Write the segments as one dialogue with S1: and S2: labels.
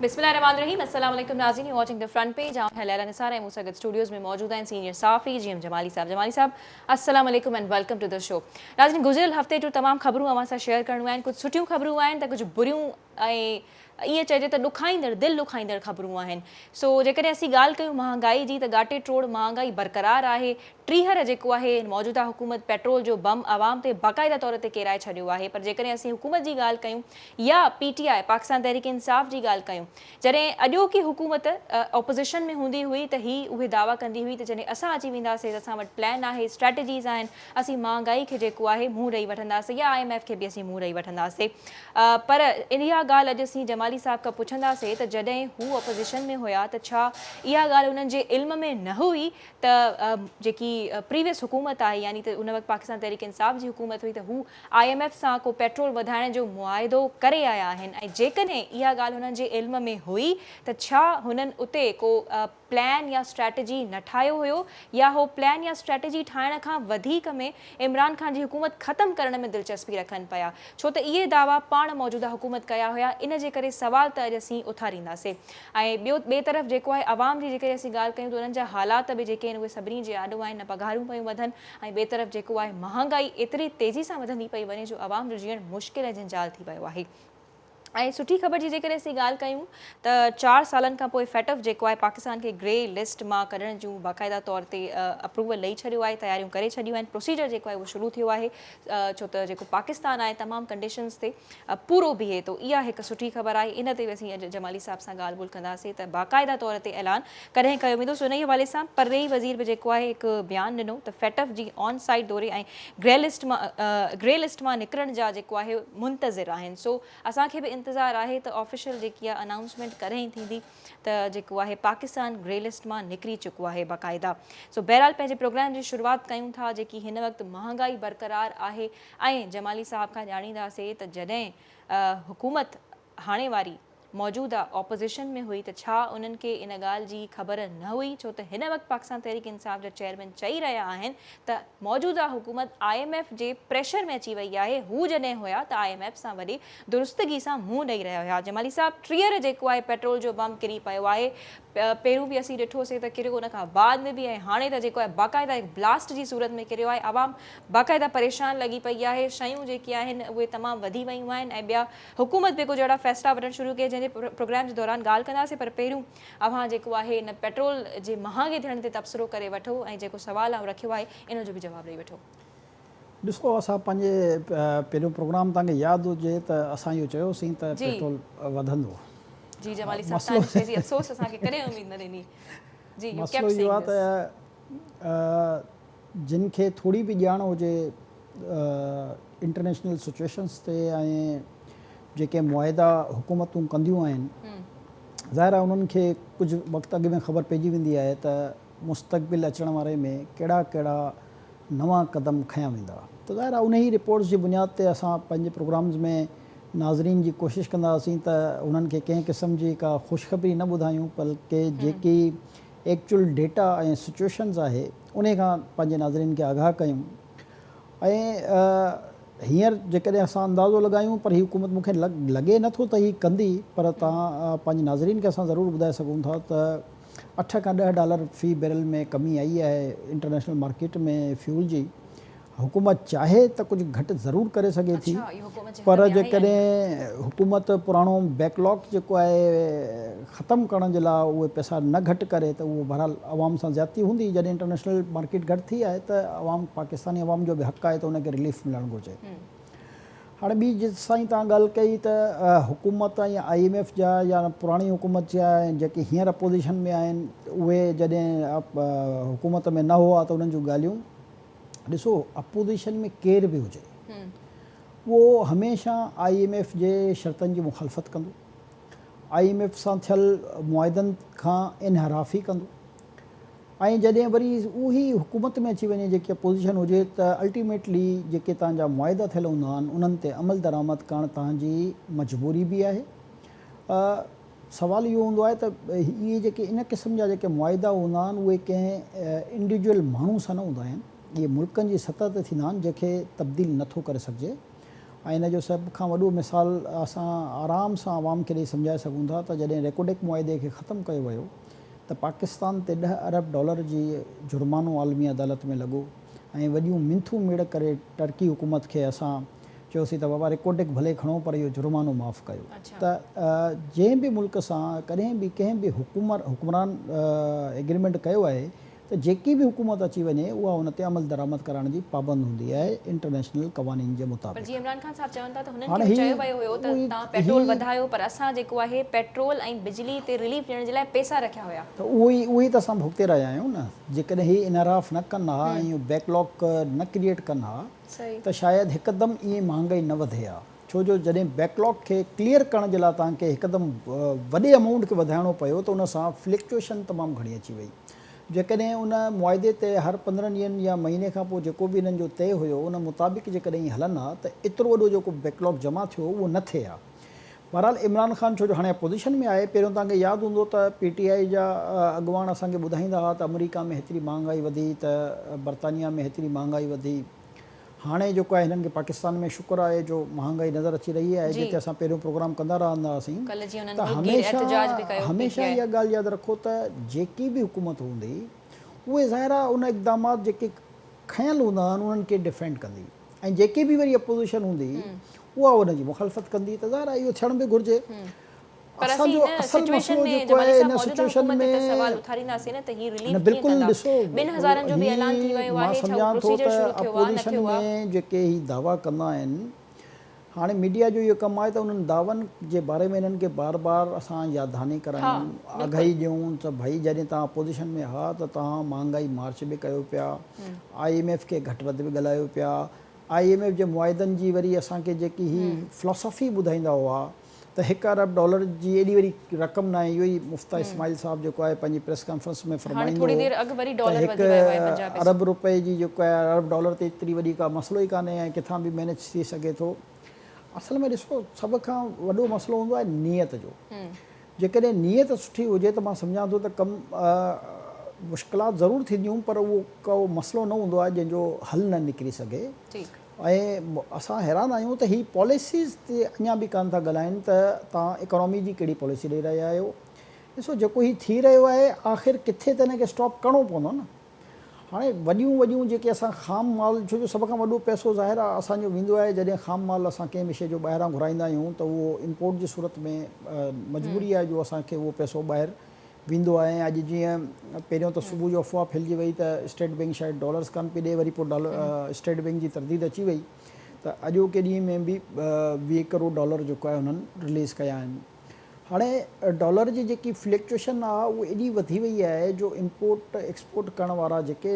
S1: بسم الله الرحمن الرحيم السلام عليڪم ناظرين you watching the front page آئون آهيان ليليٰ نثار ۽ مون سان گڏ اسٽوڊيوز ۾ موجود آهن سينيئر صحافي جي ايم جمالي صاحب. جمالي صاحب السلام عليڪم and welcome to the show. ناظرين گذريل هفتي جون تمام خبرون اوهان سان شيئر ڪرڻيون آهن، ڪجهه سٺيون خبرون آهن ته ڪجهه بريون ۽ ائين چئجي ته ڏکائيندڙ دل ڏکائيندڙ خبرون آهن. سو جيڪڏهن اسين ڳالهه ڪيون مهانگائي جي ته ڳاٽي ٽوڙ مهانگائي برقرار آهي. ٽيهر جيڪو آهي موجوده حڪومت پيٽرول جو بم عوام تي باقاعده طور تي ڪيرائي ڇڏيو آهي پر جيڪڏهن اسين حڪومت جي ڳالهه ڪيون يا پي ٽي آء پاڪستان تحريڪ انصاف جي ڳالهه ڪيون جڏهن اڄوڪي حڪومت اپوزيشن ۾ هوندي هئي ته هي اهي دعويٰ ڪندي هئي ته جڏهن اسان اچي وينداسين ته اسان وٽ پلان آهي اسٽريٽجيز آهن اسين مهانگائي کي جيڪو آهي منهن ڏئي وٺنداسين يا I M F کي به اسين منهن ڏئي وٺنداسين پر اها ڳالهه اڄ اسين جمالي صاحب کان پڇنداسين ته جڏهن هو اپوزيشن ۾ هيا ته ڇا اها ڳالهه انهن جي علم ۾ نه هئي ته جيڪي پريويس حڪومت آهي يعني ته ان وقت پاڪستان تحريڪ انصاف جي حڪومت هئي ته هو I M F سان ڪو پيٽرول وڌائڻ جو معاهدو ڪري آيا آهن ۽ جيڪڏهن اها ڳالهه هنن جي علم ۾ هئي ته ڇا هنن اتي ڪو پلان يا اسٽريٽجي نه ٺاهيو هيو يا هو پلان يا اسٽريٽجي ٺاهڻ کان وڌيڪ ۾ عمران خان جي حڪومت ختم ڪرڻ ۾ دلچسپي رکن پيا ڇو ته اهي دعويٰ پاڻ موجوده حڪومت ڪيا هيا ان جي ڪري سوال ته اڄ اسين اٿارينداسي ۽ ٻيو ٻئي طرف جيڪو آهي عوام جي جيڪڏهن اسين ڳالهه ڪيون ته انهن جا حالات به جيڪي آهن اهي سڀني جي آڏو آهن نه پگهارون پيون وڌن ۽ ٻئي طرف جيڪو آهي مهانگائي ايتري تيزي سان وڌندي پئي وڃي جو عوام جو جيئڻ مشڪل ۽ جنجال ٿي ويو آهي. ۽ سٺي خبر جي جيڪڏهن اسين ڳالهه ڪيون ته 4 سالن کان پوء فيٽف جيڪو آهي پاڪستان کي گري لسٽ مان ڪڍڻ جون باقاعده طور تي اپروول ڏئي ڇڏيو آهي تياريون ڪري ڇڏيون آهن پروسيجر جيڪو آهي اهو شروع ٿيو آهي ڇو ته جيڪو پاڪستان آهي تمام ڪنڊيشنز تي پورو بيهي ٿو اها هڪ سٺي خبر آهي ان تي به اسين اڄ جمالي صاحب سان ڳالهه ٻولهه ڪنداسين ته باقاعده طور تي اعلان ڪڏهن ڪيو ويندو سو انهي حوالي سان پرڏيهي وزير به جيڪو آهي هڪ بيان ڏنو ته فيٽف جي آن سائيٽ دوري ۽ گري لسٽ مان گري لسٽ مان نڪرڻ جا جيڪو آهي منتظر آهن سو اسان کي به انتظار آهي ته آفيشل جيڪي آهي انائونسمينٽ ڪڏهن ٿيندي ته جيڪو آهي پاڪستان گري لسٽ مان نڪري چڪو آهي باقاعده سو بهرحال پنهنجي پروگرام جي شروعات ڪيون ٿا جيڪي هن وقت مهانگائي برقرار آهي ۽ جمالي صاحب کان ڄاڻينداسي ته جڏهن حڪومت هاڻي واري موجوده اپوزيشن ۾ هئي ته ڇا انهن کي ان ڳالهه جي خبر نه هئي ڇو ته هن وقت پاڪستان تحريڪ انصاف جا چيئرمين چئي رهيا آهن ته موجوده حڪومت I M F جي پريشر ۾ اچي وئي آهي هو جڏهن هيا ته I M F سان وڏي درستگي سان منهن ڏئي رهيا هيا جمالي صاحب ٽيهر جيڪو آهي پيٽرول جو بم ڪري پيو آهي پهريون به اسين ڏٺو سي ته ڪريو ان کان بعد ۾ به ۽ هاڻي ته جيڪو آهي باقاعده هڪ بلاسٽ جي صورت ۾ ڪريو آهي عوام باقاعده پريشان لڳي پئي آهي شيون جيڪي آهن اهي تمام وڌي ويون آهن ۽ ٻيا حڪومت به ڪجهه اهڙا فيصلا وٺڻ شروع ڪيا جنهن جي پروگرام جي دوران ڳالهه ڪنداسين پر پهريون اوهان جيڪو آهي ان پيٽرول جي مهانگي ٿيڻ تي تبصرو ڪري وٺو ۽ جيڪو سوال آئون رکيو آهي ان جو به جواب ڏئي وٺو.
S2: ڏسو اسان پنهنجي پهريون پروگرام توهان کي ياد هجي ته اسان اهو چيوسين ته پيٽرول وڌندو.
S1: جي جمالي صاحب توهان جي شيء جي افسوس اسان کي ڪڏهن اميد نه ڏني. جي يو
S2: ڪيپٽ
S1: سيئنگ
S2: مسئلو اهو آهي
S1: دس.
S2: ته جن کي ٿوري به ڄاڻ هجي انٽرنيشنل سچويشنس تي ۽ جيڪي معاهدا حڪومتون ڪنديون آهن ظاهر آهي انهن کي ڪجهه وقت اڳ ۾ خبر پئجي ويندي آهي ته مستقبل اچڻ واري ۾ ڪهڙا ڪهڙا نوان قدم کنيا ويندا ته ظاهر آهي انهي رپورٽس جي بنياد تي اسان پنهنجي پروگرامز ۾ ناظرين جي ڪوشش ڪندا هئاسين ته انهن کي ڪنهن قسم جي ڪا خوشخبري نه ٻڌايون بلڪه جيڪي ايڪچوئل ڊيٽا ۽ سچويشنز آهي انهي کان پنهنجي ناظرين کي آگاهه ڪيون ۽ هينئر جيڪڏهن اسان اندازو لڳايون پر هي حڪومت مون کي لڳي نه ٿو ته هي ڪندي پر توهان پنهنجي ناظرين کي اسان ضرور ٻڌائي سگهون ٿا ته 8 کان 10 ڊالر في بيرل ۾ ڪمي آئي آهي انٽرنيشنل مارڪيٽ ۾ فيول جي. حڪومت چاهي ته ڪجهه گهٽ ضرور ڪري سگهي ٿي پر جيڪڏهن حڪومت پراڻو بيڪ لاگ جيڪو آهي ختم ڪرڻ جي لاء اهي پئسا نه گهٽ ڪري ته اهو بهرحال عوام سان زيادتي هوندي جڏهن انٽرنيشنل مارڪيٽ گهٽ ٿي آهي ته عوام پاڪستاني عوام جو به حق آهي ته ان کي رليف ملڻ گهرجي هاڻي ٻي جي سائين توهان ڳالهه ڪئي ته حڪومت ۽ I M F جا يا پراڻي حڪومت جا جيڪي هينئر اپوزيشن ۾ آهن اهي جڏهن حڪومت ۾ نه هئا ته انهن جون ڳالهيون ڏسو اپوزيشن ۾ ڪير به هجي اهو هميشه I M F جي شرطن جي مخالفت ڪندو، I M F سان ٿيل معاهدن کان انحرافي ڪندو ۽ جڏهن وري اهي حڪومت ۾ اچي وڃي جيڪي اپوزيشن هجي ته الٽيميٽلي جيڪي توهان جا معاهدا ٿيل هوندا آهن انهن تي عمل درآمد ڪرڻ توهان جي مجبوري به آهي. سوال اهو هوندو آهي ته اهي جيڪي ان قسم جا جيڪي معاهدا هوندا آهن اهي ڪنهن انڊيوجوئل ماڻهو سان نه هوندا آهن، اهي ملڪن جي سطح تي ٿيندا آهن جنهن کي تبديل نه ٿو ڪري سگهجي. ۽ ان جو سڀ کان وڏو مثال اسان آرام سان عوام کي ڏئي سمجهائي سگهون ٿا ته جڏهن ريڪوڊڪ معاهدي کي ختم ڪيو ويو ته پاڪستان تي ڏهه ارب ڊالر جي جرمانو عالمي عدالت ۾ لڳو ۽ وڏيون منٿون ميڙ ڪري ٽرڪي حڪومت کي اسان چيوسين ته بابا ريڪوڊڪ ڀلي کڻو پر اهو جرمانو معاف ڪيو ته جنهن به ملڪ سان ڪڏهن به ڪنهن به حڪمران ايگريمينٽ ڪيو آهي ته جيڪي به حڪومت اچي وڃي اها ان تي عمل درآمد ڪرائڻ جي پابند هوندي آهي انٽرنيشنل قوانين جي
S1: پر
S2: مطابق.
S1: جي عمران خان صاحب چون ٿا ته هنن
S2: هاڻي
S1: کي به
S2: هي
S1: چيو ويو هيو ته
S2: اهي
S1: توهان
S2: هي
S1: پيٽرول وڌايو پر اسان جيڪو آهي پيٽرول ۽ بجلي تي رليف ڏيڻ جي لاء پيسا رکيا هيا.
S2: ته اهو ئي اهو ئي ته اسان ڀڳتي رهيا آهيون نه جيڪڏهن هي انحراف نه ڪن ها ۽ اهو بيڪ لاگ نه ڪريئيٽ ڪن ها ته شايد هڪدم ائين مهانگائي نه وڌي ها ڇو جو جڏهن بيڪ لاگ کي ڪليئر ڪرڻ جي لاء توهان کي هڪدم وڏي امائونٽ کي وڌائڻو پيو ته ان سان فلڪچوئيشن تمام گهڻي اچي وئي. جيڪڏهن ان معاهدي تي هر 15 ڏينهن يا مهيني کان پوء جيڪو به انهن جو طئي هيو ان مطابق جيڪڏهن ائين هلن ها ته ايترو وڏو جيڪو بيڪ لاگ جمع ٿيو اهو نه ٿئي ها. بهرحال عمران خان ڇو جو هاڻي اپوزيشن ۾ آهي پهريون توهان کي ياد هوندو ته پي ٽي آء جا اڳواڻ اسان کي ٻڌائيندا هئا ته آمريڪا ۾ هيتري مهانگائي وڌي ته برطانيا ۾ هيتري مهانگائي وڌي هاڻي جيڪو آهي هنن کي پاڪستان ۾ شڪر آهي جو مهانگائي نظر اچي رهي آهي جتي اسان پهريون پروگرام ڪندا رهندا هئاسين ته هميشه هميشه اها ڳالهه ياد رکو ته جيڪي به حڪومت هوندي اهي ظاهر آهي ان اقدامات جيڪي کنيل هوندا آهن انهن کي ڊفينڊ ڪندي ۽ جيڪي به وري اپوزيشن هوندي اها ان جي مخالفت ڪندي ته ظاهر آهي اهو ٿيڻ به گهرجي.
S1: پر
S2: اسان
S1: اسين
S2: جو
S1: هن
S2: اصل
S1: سچوئيشن
S2: مسئلو
S1: ۾
S2: جيڪو
S1: جمالي
S2: آهي
S1: صاحب
S2: هن
S1: موجوده
S2: سچوئيشن
S1: حڪومت
S2: ۾
S1: تي ته سوال اٿارينداسين نه ته هي
S2: نه
S1: رليف ڪيئن
S2: بلڪل
S1: ڪندا؟
S2: ڏسو
S1: 2000 جو به اعلان ٿي
S2: هي
S1: ويو
S2: مان
S1: آهي ڇا اهو
S2: سمجهان ٿو
S1: پروسيجر
S2: ته
S1: شروع ٿيو آ نه
S2: اپوزيشن
S1: ٿيو آ؟
S2: ۾ جيڪي هي دعويٰ ڪندا آهن هاڻي ميڊيا جو اهو ڪم آهي ته انهن دعون جي باري ۾ انهن کي بار بار اسان ياددهاني ڪرايون آگاهي ڏيون ته ڀئي جڏهن توهان اپوزيشن ۾ ها ته توهان مهانگائي مارچ به ڪيو پيا I M F کي گهٽ وڌ به ڳالهايو پيا I M F جي معاهدن جي وري اسان کي جيڪي هي فلاسافي ٻڌائيندا هئا ته هڪ ارب ڊالر جي ايڏي وڏي رقم ناهي اهو ئي مفتاح اسماعيل صاحب جيڪو آهي پنهنجي پريس ڪانفرنس ۾ فرمائيندو هو ته هڪ ارب روپئي جي جيڪو آهي ارب ڊالر تي ايتري وڏي ڪا مسئلو ئي ڪانهي ۽ ڪٿان به مينيج ٿي سگهي ٿو اصل ۾ ڏسو سڀ کان وڏو مسئلو هوندو آهي نيت جو جيڪڏهن نيت سٺي هجي ته مان سمجهان ٿو ته ڪم مشڪلات ضرور ٿينديون پر اهو ڪو مسئلو نه هوندو آهي جنهن جو حل نه نڪري سگهي ۽ اسان حيران آهيون ته هي پاليسيز تي اڃا به ڪانه ٿا ڳالهائين ته توهان اڪانومي جي ڪهڙي پاليسي ڏئي رهيا آهيو. ڏسو جيڪو هي ٿي رهيو آهي آخر ڪٿي ته هن کي اسٽاپ ڪرڻو پوندو نه. هاڻي وڏيون وڏيون جيڪي اسان خام مال ڇو جو سڀ کان وڏو پئسو ظاهر آهي اسان جو ويندو آهي جڏهن خام مال اسان ڪنهن به شيء جو ٻاهران گهرائيندا آهيون ته اهو امپورٽ جي صورت ۾ مجبوري آهي جو اسان کي اهو پئسو ٻاهر ويندو آهي ۽ اڄ جيئن پهريون ته صبح جو افواهه ڦهلجي وئي ته اسٽيٽ بينڪ شايد ڊالرز ڪانه پئي ڏئي وري پوء اسٽيٽ بينڪ جي ترديد اچي وئي ته اڄوڪي ڏينهن ۾ به 20 ڪروڙ ڊالر جيڪو آهي انهن رليز ڪيا آهن هاڻي ڊالر جي جيڪي فلڪچوئيشن آهي اهو ايڏي وڌي وئي آهي جو امپورٽ ايڪسپورٽ ڪرڻ وارا جيڪي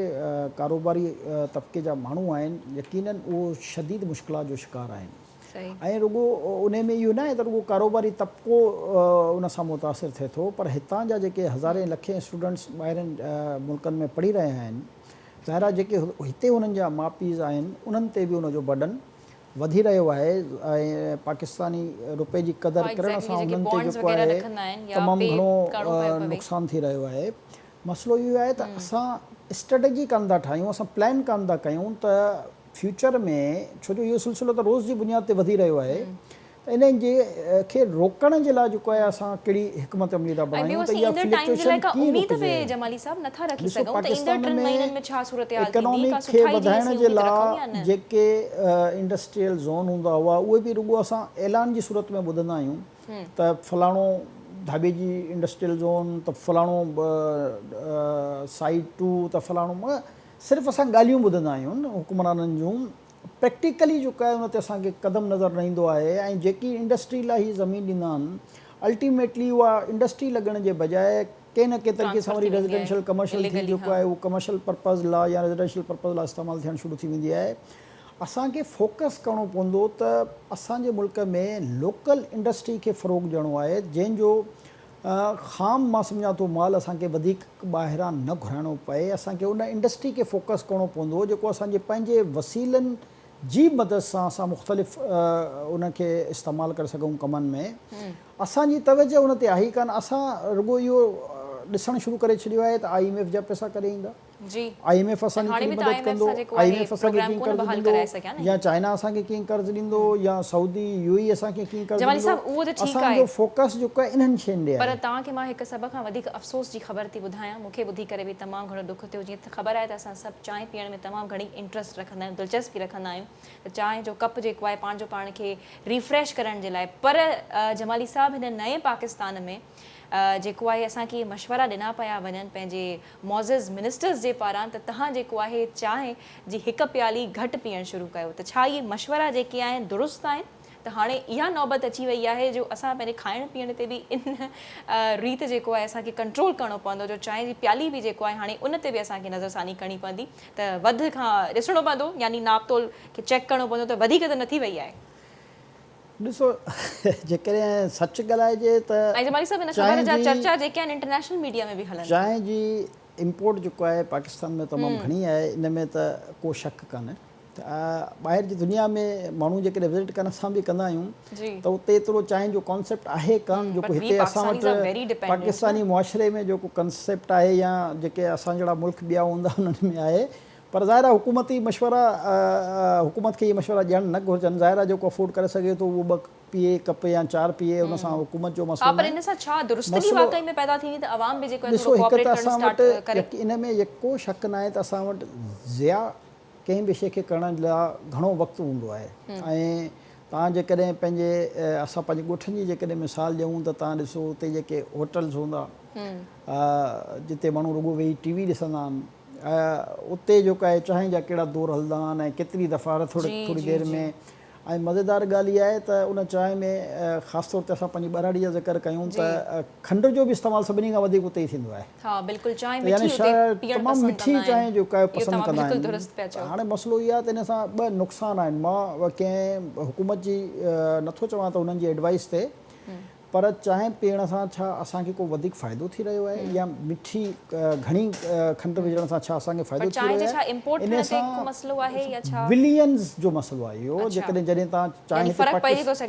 S2: ڪاروباري طبقي جا ماڻهو آهن يقينن اهو شديد مشڪلات جو شڪار آهن. ۽ رڳو انهي ۾ اهو ناهي ته رڳو ڪاروباري طبقو ان سان متاثر ٿئي ٿو پر هتان جا جيڪي هزارين لکين اسٽوڊنٽس ٻاهرين ملڪن ۾ پڙهي رهيا آهن ظاهر آهي جيڪي هتي انهن جا ماء پيء آهن انهن تي به ان جو برڊن وڌي رهيو آهي ۽ پاڪستاني روپئي جي قدر ڪرڻ سان انهن تي جيڪو آهي تمام گهڻو نقصان ٿي رهيو آهي مسئلو اهو آهي ته اسان اسٽريٽجي ڪانه ٿا ٺاهيون اسان پلان ڪانه ٿا ڪيون ته فيوچر ۾ ڇو جو اهو سلسلو ته روز جي بنياد تي وڌي رهيو آهي ته انهن جي کي روڪڻ جي لاء جيڪو آهي اسان ڪهڙي حڪمت عملي ٿا
S1: ۽ ٻيو
S2: بڻايون ته
S1: اسين
S2: اها
S1: ايندڙ ٽائيم جي لاء
S2: فلڪچوئيشن
S1: ڪا
S2: ڪيئن
S1: اميد
S2: روڪجي.
S1: به جمالي صاحب نٿا رکي
S2: ڏسو
S1: سگهون ته ايندڙ
S2: پاڪستان
S1: ٽن
S2: ۾
S1: مهينن ۾ ڇا صورتحال ٿيندي
S2: اڪانامي
S1: ڪا
S2: کي
S1: سٺائي جي
S2: وڌائڻ
S1: اسين
S2: جي
S1: اميد
S2: لاء
S1: رکون يا نه.
S2: جيڪي انڊسٽريل زون هوندا هئا اهي به رڳو اسان اعلان جي صورت ۾ ٻڌندا آهيون ته فلاڻو ڌاٻيجي انڊسٽريل زون ته فلاڻو سائيڊ ٽو ته فلاڻو صرف اسان ڳالهيون ٻڌندا آهيون حڪمرانن جون پريڪٽيڪلي جيڪو آهي ان تي اسان کي قدم نظر نه ايندو آهي ۽ جيڪي انڊسٽري لاء هي زمين ڏيندا آهن الٽيميٽلي اها انڊسٽري لڳڻ جي بجاء ڪنهن نه ڪنهن طريقي سان
S1: ٽرانسفر
S2: وري
S1: ٿي ويندي آهي
S2: ريزيڊنشل ڪمرشل ٿي
S1: اليگلي
S2: جيڪو
S1: ها.
S2: آهي اهو ڪمرشل پرپز لاء يا ريزيڊنشل پرپز لاء استعمال ٿيڻ شروع ٿي ويندي آهي اسان کي فوڪس ڪرڻو پوندو ته اسان جي ملڪ ۾ لوڪل انڊسٽري کي فروغ ڏيڻو آهي جنهن جو خام مان سمجهان ٿو مال اسان کي وڌيڪ ٻاهران نه گهرائڻو پئي، اسان کي ان انڊسٽري کي فوڪس ڪرڻو پوندو جيڪو اسان جي پنهنجي وسيلن جي مدد سان اسان مختلف ان کي استعمال ڪري سگهون ڪمن ۾ اسان جي توجه ان تي آهي ئي ڪانه اسان رڳو اهو ڏسڻ شروع ڪري ڇڏيو آهي ته I M F جا پئسا ڪڏهن ايندا. I M F اسان جي ڪهڙي مدد ڪندو، I M F اسان کي ڪيئن قرض ڏيندو يا چائنا اسان کي ڪيئن قرض ڏيندو يا سعودي، يو اي اسان کي ڪيئن قرض ڏيندو، اسان جو فوڪس جيڪو آهي انهن شين ڏي آهي.
S1: پر توهان کي مان هڪ سڀ کان وڌيڪ افسوس جي خبر ٿي ٻڌايان، مون کي ٻڌي ڪري به تمام گهڻو ڏک ٿيو، جيئن ته خبر آهي ته اسان سڀ چانهه پيئڻ ۾ تمام گهڻي انٽرسٽ رکندا آهيون، دلچسپي رکندا آهيون ته چانهه جو ڪپ جيڪو آهي پاڻ جو پاڻ کي ريفريش ڪرڻ جي لاء پر جمالي صاحب هن نئين پاڪستان ۾ جيڪو آهي اسان کي اهي مشورا ڏنا پيا وڃن پنهنجي معزز منسٽرز جي پاران ته تهان جيڪو آهي چانهه جي هڪ پيالي گهٽ پيئڻ شروع ڪيو ته ڇا اهي مشورا جيڪي آهن درست آهن ته هاڻي اها نوبت اچي وئي آهي جو اسان پنهنجي کائڻ پيئڻ تي به ان ريت جيڪو آهي اسان کي ڪنٽرول ڪرڻو پوندو جو چانهه جي پيالي به جيڪو آهي هاڻي ان تي به اسان کي نظر ثاني ڪرڻي پوندي ته وڌ کان ڏسڻو پوندو يعني ناپ تول کي چيڪ ڪرڻو پوندو ته وڌيڪ ته نه ٿي وئي آهي.
S2: ڏسو جيڪڏهن سچ ڳالهائجي ته
S1: ۽ جمالي صاحب ان خبر جا چرچا جيڪي آهن انٽرنيشنل ميڊيا ۾ به هلن ٿا.
S2: چانهه جي امپورٽ جيڪو آهي پاڪستان ۾ تمام گهڻي آهي ان ۾ ته ڪو شڪ ڪانهي ته ٻاهر جي دنيا ۾ ماڻهو جيڪڏهن وزٽ ڪن اسان به ڪندا آهيون ته اتي ايترو چانهه جو ڪانسيپٽ آهي ڪانه جيڪو هتي اسان وٽ پاڪستاني معاشري ۾ جيڪو ڪانسيپٽ آهي يا جيڪي اسان جهڙا ملڪ ٻيا هوندا انهن ۾ آهي پر ظاهر آهي حڪومتي مشورا حڪومت کي اهي مشورا ڏيڻ نه گهرجن ظاهر آهي جيڪو افورڊ ڪري سگهي ٿو اهو ٻه پيئي ڪپ يا چار پيئي ان سان حڪومت جو مسئلو
S1: ها پر ان سان ڇا درستگي واقعي ۾ پيدا ٿيندي ته عوام به جيڪو آهي ٿورو ڪوآپريٽ ڪرڻ اسٽارٽ ڪري.
S2: ڏسو هڪ ته اسان وٽ ان ۾ ڪو شڪ ناهي ته اسان وٽ ضياع ڪنهن به شيء کي ڪرڻ لاء گهڻو وقت هوندو آهي ۽ توهان جيڪڏهن پنهنجي اسان پنهنجي ڳوٺن جي جيڪڏهن مثال ڏيون ته توهان ڏسو اتي جيڪي هوٽلز هوندا جتي ماڻهو رڳو ويهي ٽي وي ڏسندا آهن اتي جيڪو آهي چانهه جا ڪهڙا دور هلندا آهن ۽ ڪيتري دفعا هر ٿوري ٿوري دير ۾ ۽ مزيدار ڳالهه اها آهي ته ان چانهه ۾ خاص طور تي اسان پنهنجي ٻهراڙي جا ذڪر ڪيون ته کنڊ جو به استعمال سڀني کان وڌيڪ اتي ئي ٿيندو آهي.
S1: ها بلڪل چانهه مٺي اتي پيئڻ
S2: تمام مٺي چانهه جيڪا آهي پسند ڪندا آهن ته هاڻي مسئلو اهو آهي ته ان سان ٻه نقصان آهن مان ڪنهن حڪومت جي نٿو چوان ته انهن جي ايڊوائس تي پر چانهه پيئڻ سان ڇا اسان کي ڪو وڌيڪ فائدو ٿي رهيو آهي يا مٺي گهڻي کنڊ وجهڻ سان ڇا اسان کي فائدو ٿي رهيو آهي؟ ان سان بلينز جو مسئلو آهي اهو جيڪڏهن جڏهن توهان چانهه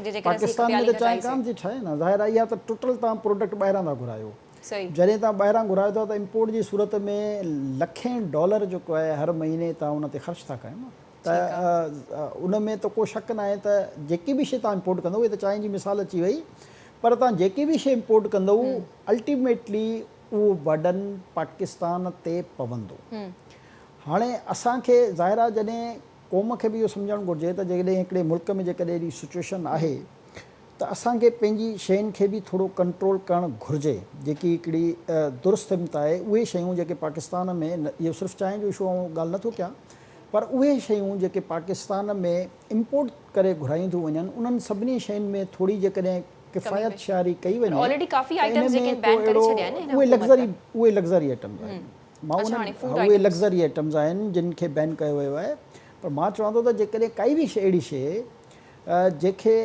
S2: هتي پاڪستان ۾ ته چانهه ڪانه ٿي ٺهي نه ظاهر آهي اها ته ٽوٽل توهان پروڊڪٽ ٻاهران ٿا گهرايو جڏهن توهان ٻاهران گهرايو ٿا ته امپورٽ جي صورت ۾ لکين ڊالر جيڪو آهي هر مهيني توهان ان تي خرچ ٿا ڪيو نه. ته ان ۾ ته ڪو شڪ ناهي ته جيڪي به شيء توهان امپورٽ ڪندؤ هي ته چانهه جي مثال اچي وئي پر توهان جيڪي به شيء امپورٽ ڪندؤ الٽيميٽلي اهو برڊن پاڪستان تي پوندو. هاڻي اسان کي ظاهر آهي جڏهن قوم کي به اهو سمجهڻ گهرجي ته جيڪڏهن هڪڙي ملڪ ۾ جيڪڏهن اهڙي سچوئيشن آهي ته اسان کي پنهنجي شين کي به ٿورو ڪنٽرول ڪرڻ گهرجي جيڪي هڪڙي درست همت آهي اهي شيون جيڪي پاڪستان ۾ اهو صرف چانهه جو اشو آئون ڳالهه نٿو ڪيان پر اهي شيون جيڪي پاڪستان ۾ امپورٽ ڪري گهرايون ٿيون وڃن انهن سڀني شين ۾ ٿوري جيڪڏهن ڪفايت شعاري ڪئي وڃي ته ان ۾ ڪو اهڙو اهي لگزري اهي لگزري آئٽمز آهن مان انهن اهي لگزري آئٽمز آهن جن کي بين ڪيو ويو آهي پر مان چوان ٿو ته جيڪڏهن ڪائي به شي اهڙي شي جنهن کي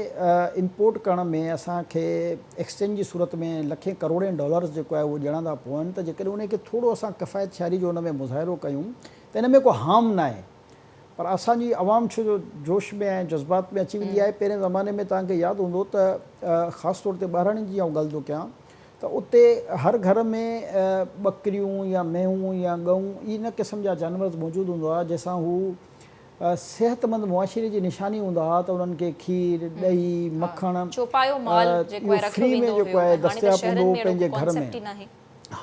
S2: امپورٽ ڪرڻ ۾ اسان کي ايڪسچينج جي صورت ۾ لکين ڪروڙين ڊالرز جيڪو آهي اهو ڏيڻا ٿا پون ته جيڪڏهن ان کي ٿورو اسان ڪفايت شعاري جو ان ۾ مظاهرو ڪيون ته ان ۾ ڪو هارم ناهي پر اسان جي عوام ڇو جو جوش ۾ ۽ جذبات ۾ اچي ويندي آهي پهرين زماني ۾ توهان کي ياد هوندو ته خاص طور تي ٻهراڙين جي آئون ڳالهه ٿو ڪيان ته اتي هر گهر ۾ ٻڪريون يا مينهون يا ڳئون ان قسم جا جانور موجود هوندا هئا جنهن سان هو صحت مند معاشري جي نشاني هوندا هئا ته انهن کي کير ڏهي مکڻ
S1: چوپايو مال جيڪو آهي رکيو
S2: فري ۾
S1: ويندو
S2: جيڪو
S1: هيو
S2: آهي
S1: ۽ هاڻي ته
S2: دستياب
S1: شهرن
S2: هوندو هو
S1: ۾ اهڙو
S2: پنهنجي
S1: ڪو
S2: گهر ۾
S1: ڪانسيپٽ ئي ناهي.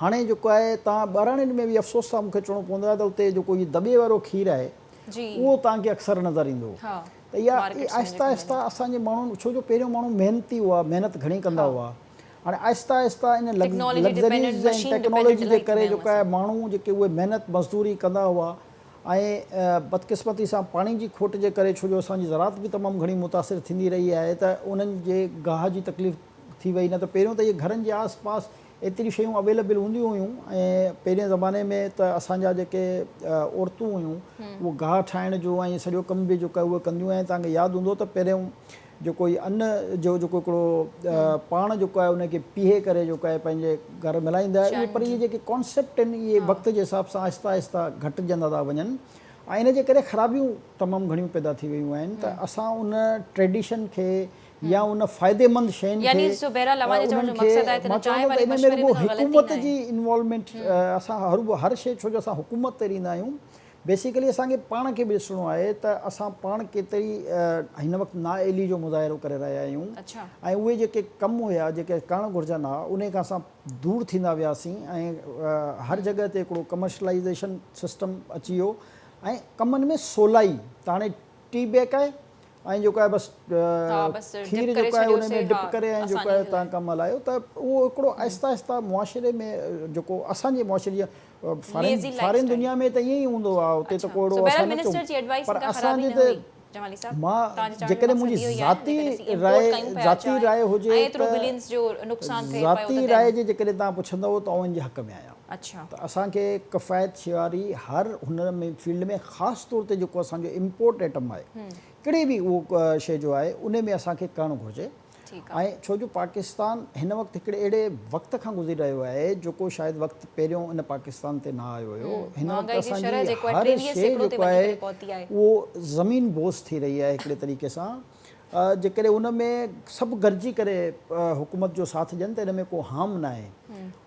S2: هاڻي جيڪو آهي توهان ٻهراڙين ۾ به افسوس سان مون کي چوڻو پوندو آهي ته اتي جيڪو هي دٻي وارو کير آهي اهو توهان کي اڪثر نظر ايندو ته اها آهسته آهسته اسان جي ماڻهن ڇو جو پهريون ماڻهو محنتي هئا محنت گهڻي ڪندا هئا هاڻي آهسته آهسته ان لگزريز ۽ ٽيڪنالاجي جي ڪري جيڪو آهي ماڻهو جيڪي اهي محنت مزدوري ڪندا هئا ۽ بدقسمتي سان پاڻي جي کوٽ جي ڪري ڇو جو اسان جي زراعت به تمام گهڻي متاثر ٿيندي رهي آهي ته انهن جي گاهه جي تڪليف ٿي وئي نه ته پهريون ته اهي گهرن جي آس پاس ايتريون شيون اويليبل هونديون هيون ۽ پهرين زماني ۾ ته اسان جا جيڪي عورتون هيون اهي گاهه ٺاهڻ جو ۽ سڄو ڪم به جيڪو آهي اهي ڪنديون هيون توهان کي ياد هوندو ته پهريون جيڪو هي ان جو جيڪو هڪڙو پاڻ جيڪو آهي ان کي پيهي ڪري جيڪو آهي پنهنجي گهر ملائيندا هيا اهي پر اهي جيڪي ڪانسيپٽ آهن اهي وقت جي حساب سان آهستي آهستي گهٽجندا ٿا وڃن ۽ ان جي ڪري خرابيون تمام گهڻيون پيدا ٿي ويون آهن ته اسان ان ٽريڊيشن کي يا ان فائديمند شين کي
S1: يعني سو بهرحال اوهان جي چوڻ
S2: انهن
S1: جو
S2: کي
S1: مقصد آهي ته
S2: مان
S1: ان چانهه
S2: چوندس
S1: واري
S2: ته ان ۾
S1: مشوري
S2: رڳو
S1: ۾ ڪا غلطي
S2: حڪومت
S1: ناهي.
S2: جي انوالومينٽ اسان هر شيء ڇو جو اسان حڪومت تي ڏيندا آهيون بيسيڪلي اسان کي پاڻ کي به ڏسڻو آهي ته اسان پاڻ ڪيتري هن وقت نااهلي جو مظاهرو ڪري رهيا آهيون ۽ اهي جيڪي ڪم هيا جيڪي ڪرڻ گهرجن ها انهي کان اسان دور ٿيندا وياسين ۽ هر جڳهه تي هڪڙو ڪمرشلائيزيشن سسٽم اچي ويو ۽ ڪمن ۾ سولائي ته هاڻي ٽي بيڪ آهي ۽ جيڪو آهي بس کير جيڪو آهي ان ۾ ڊپ ڪري ۽ جيڪو آهي تان ڪم هلايو ته اهو هڪڙو آهستي آهستي معاشري ۾ جيڪو اسان جي معاشري جي فارين فارين دنيا ۾ ته ائين ئي هوندو آهي اتي ته ڪو اهڙو اسان نه چئون پر اسان جي ته مان جيڪڏهن منهنجي ذاتي راء ذاتي راء هجي ته ذاتي راء جي جيڪڏهن تان پڇندؤ ته آئون ان جي حق ۾ آهيان ته اسان کي ڪفايت شعاري هر هن ۾ فيلڊ ۾ خاص طور تي جيڪو اسان جو امپورٽ ائٽم آهي ڪهڙي به اهو شيء جو آهي ان ۾ اسان کي ڪرڻ گهرجي ۽ ڇو جو پاڪستان هن وقت هڪڙي اهڙي وقت کان گذري رهيو آهي جيڪو شايد وقت پهريون ان پاڪستان تي نه آيو هيو هن وقت اسان جي هر شيء جيڪو آهي اهو زمين بوس ٿي رهي آهي هڪڙي طريقي سان جيڪڏهن ان ۾ سڀ گڏجي ڪري حڪومت جو ساٿ ڏين ته ان ۾ ڪو هارم ناهي.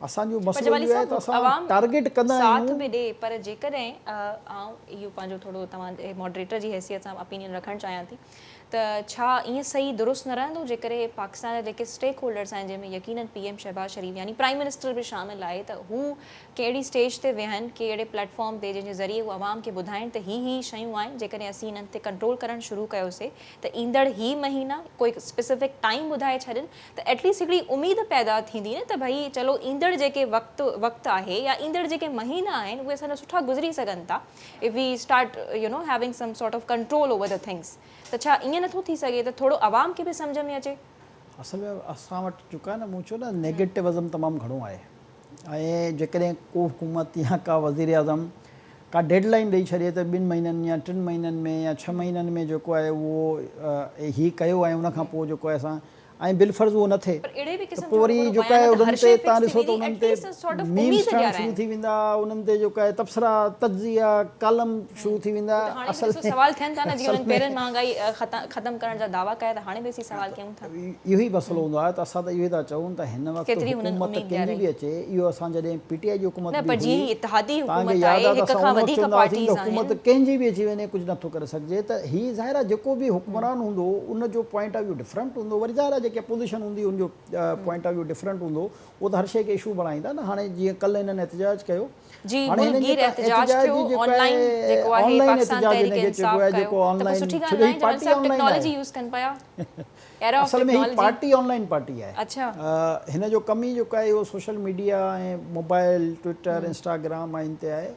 S2: اسان جو
S1: پر
S2: مسئلو
S1: جمالي
S2: اهو آهي
S1: صاحب
S2: ته اسان
S1: عوام
S2: ٽارگيٽ ڪندا
S1: ساٿ
S2: آهيون.
S1: به ڏي پر جيڪڏهن آئون اهو پنهنجو ٿورو توهان جي ماڊريٽر جي حيثيت سان اپينين رکڻ چاهيان ٿي ته ڇا ائين صحيح درست نه رهندو جيڪڏهن پاڪستان جا جيڪي اسٽيڪ هولڊرس آهن جنهن ۾ يقينن پي ايم شهباز شريف يعني پرائيم منسٽر به شامل آهي ته هو ڪنهن اهڙي اسٽيج تي ويهن ڪنهن اهڙي پليٽ فارم تي جنهن جي ذريعي هو عوام کي ٻڌائين ته هي هي شيون آهن جيڪڏهن اسين انهن تي ڪنٽرول ڪرڻ شروع ڪيوسي ته ايندڙ هي مهينا ڪو هڪ اسپيسفڪ ٽائيم ٻڌائي ڇڏين ته ايٽليسٽ هڪڙي اميد پيدا ٿيندي نه ته ڀئي چلو ايندڙ جيڪي وقت وقت آهي يا ايندڙ جيڪي مهينا آهن اهي اسان جا سٺا گذري سگهن ٿا if we start you know having some sort of control over the things ته ڇا ائين نٿو ٿي سگهي ته ٿورو عوام کي به سمجهه ۾ اچي.
S2: اصل ۾ اسان وٽ جيڪو آهي نه مون چيو نه نيگيٽوزم تمام گهڻو آهي ۽ جيڪڏهن ڪو حڪومت يا ڪا وزيراعظم ڪا ڊيڊ لائين ڏئي ڇڏي ته ٻن مهينن يا ٽن مهينن ۾ يا ڇهه مهينن ۾ جيڪو آهي اهو هي ڪيو ۽ ان کان پوء جيڪو آهي اسان ۽ بالفرض اهو نه ٿئي ته پوء وري جيڪو آهي انهن تي تان ڏسو ته انهن تي ميمز ٺهڻ شروع ٿي ويندا انهن تي جيڪو آهي تبصرا تجزيا ڪالم شروع ٿي ويندا
S1: اصل ۾ سوال ٿين ٿا نه جيئن انهن پهرين مهانگائي ختم ڪرڻ جا دعويٰ ڪيا ته هاڻي به اسين سوال ڪيون ٿا.
S2: اهو ئي مسئلو هوندو آهي ته اسان ته اهو ئي ٿا چئون ته هن وقت حڪومت ڪنهن جي به اچي اهو اسان جڏهن پي ٽي آء جي حڪومت به هئي توهان کي ياد آهي ته اسان ان وقت چوندا هئاسين ته حڪومت ڪنهن جي به اچي وڃي ڪجهه نٿو ڪري سگهجي ته هي ظاهر آهي جيڪو به حڪمران هوندو ان جو پوائنٽ آف ويو ڊفرنٽ هوندو وري ظاهر آهي جيڪي اپوزيشن هوندي ان جو پوائنٽ آف ويو ڊفرنٽ هوندو اهو ته هر شيء کي اشو بڻائيندا نه هاڻي جيئن ڪلهه هنن احتجاج ڪيو
S1: جي ملڪگير احتجاج ٿيو آن لائين جيڪو آهي پاڪستان تحريڪ انصاف ڪيو ته پوء سٺي ڳالهه ناهي جمالي صاحب ٽيڪنالاجي يوز ڪن پيا ايرا آف
S2: اصل ۾ هي
S1: technology
S2: party online party آهي
S1: اڇا
S2: هن جو ڪم ئي جيڪو آهي اهو social media ۽ mobile Twitter Instagram ۽ ان تي آهي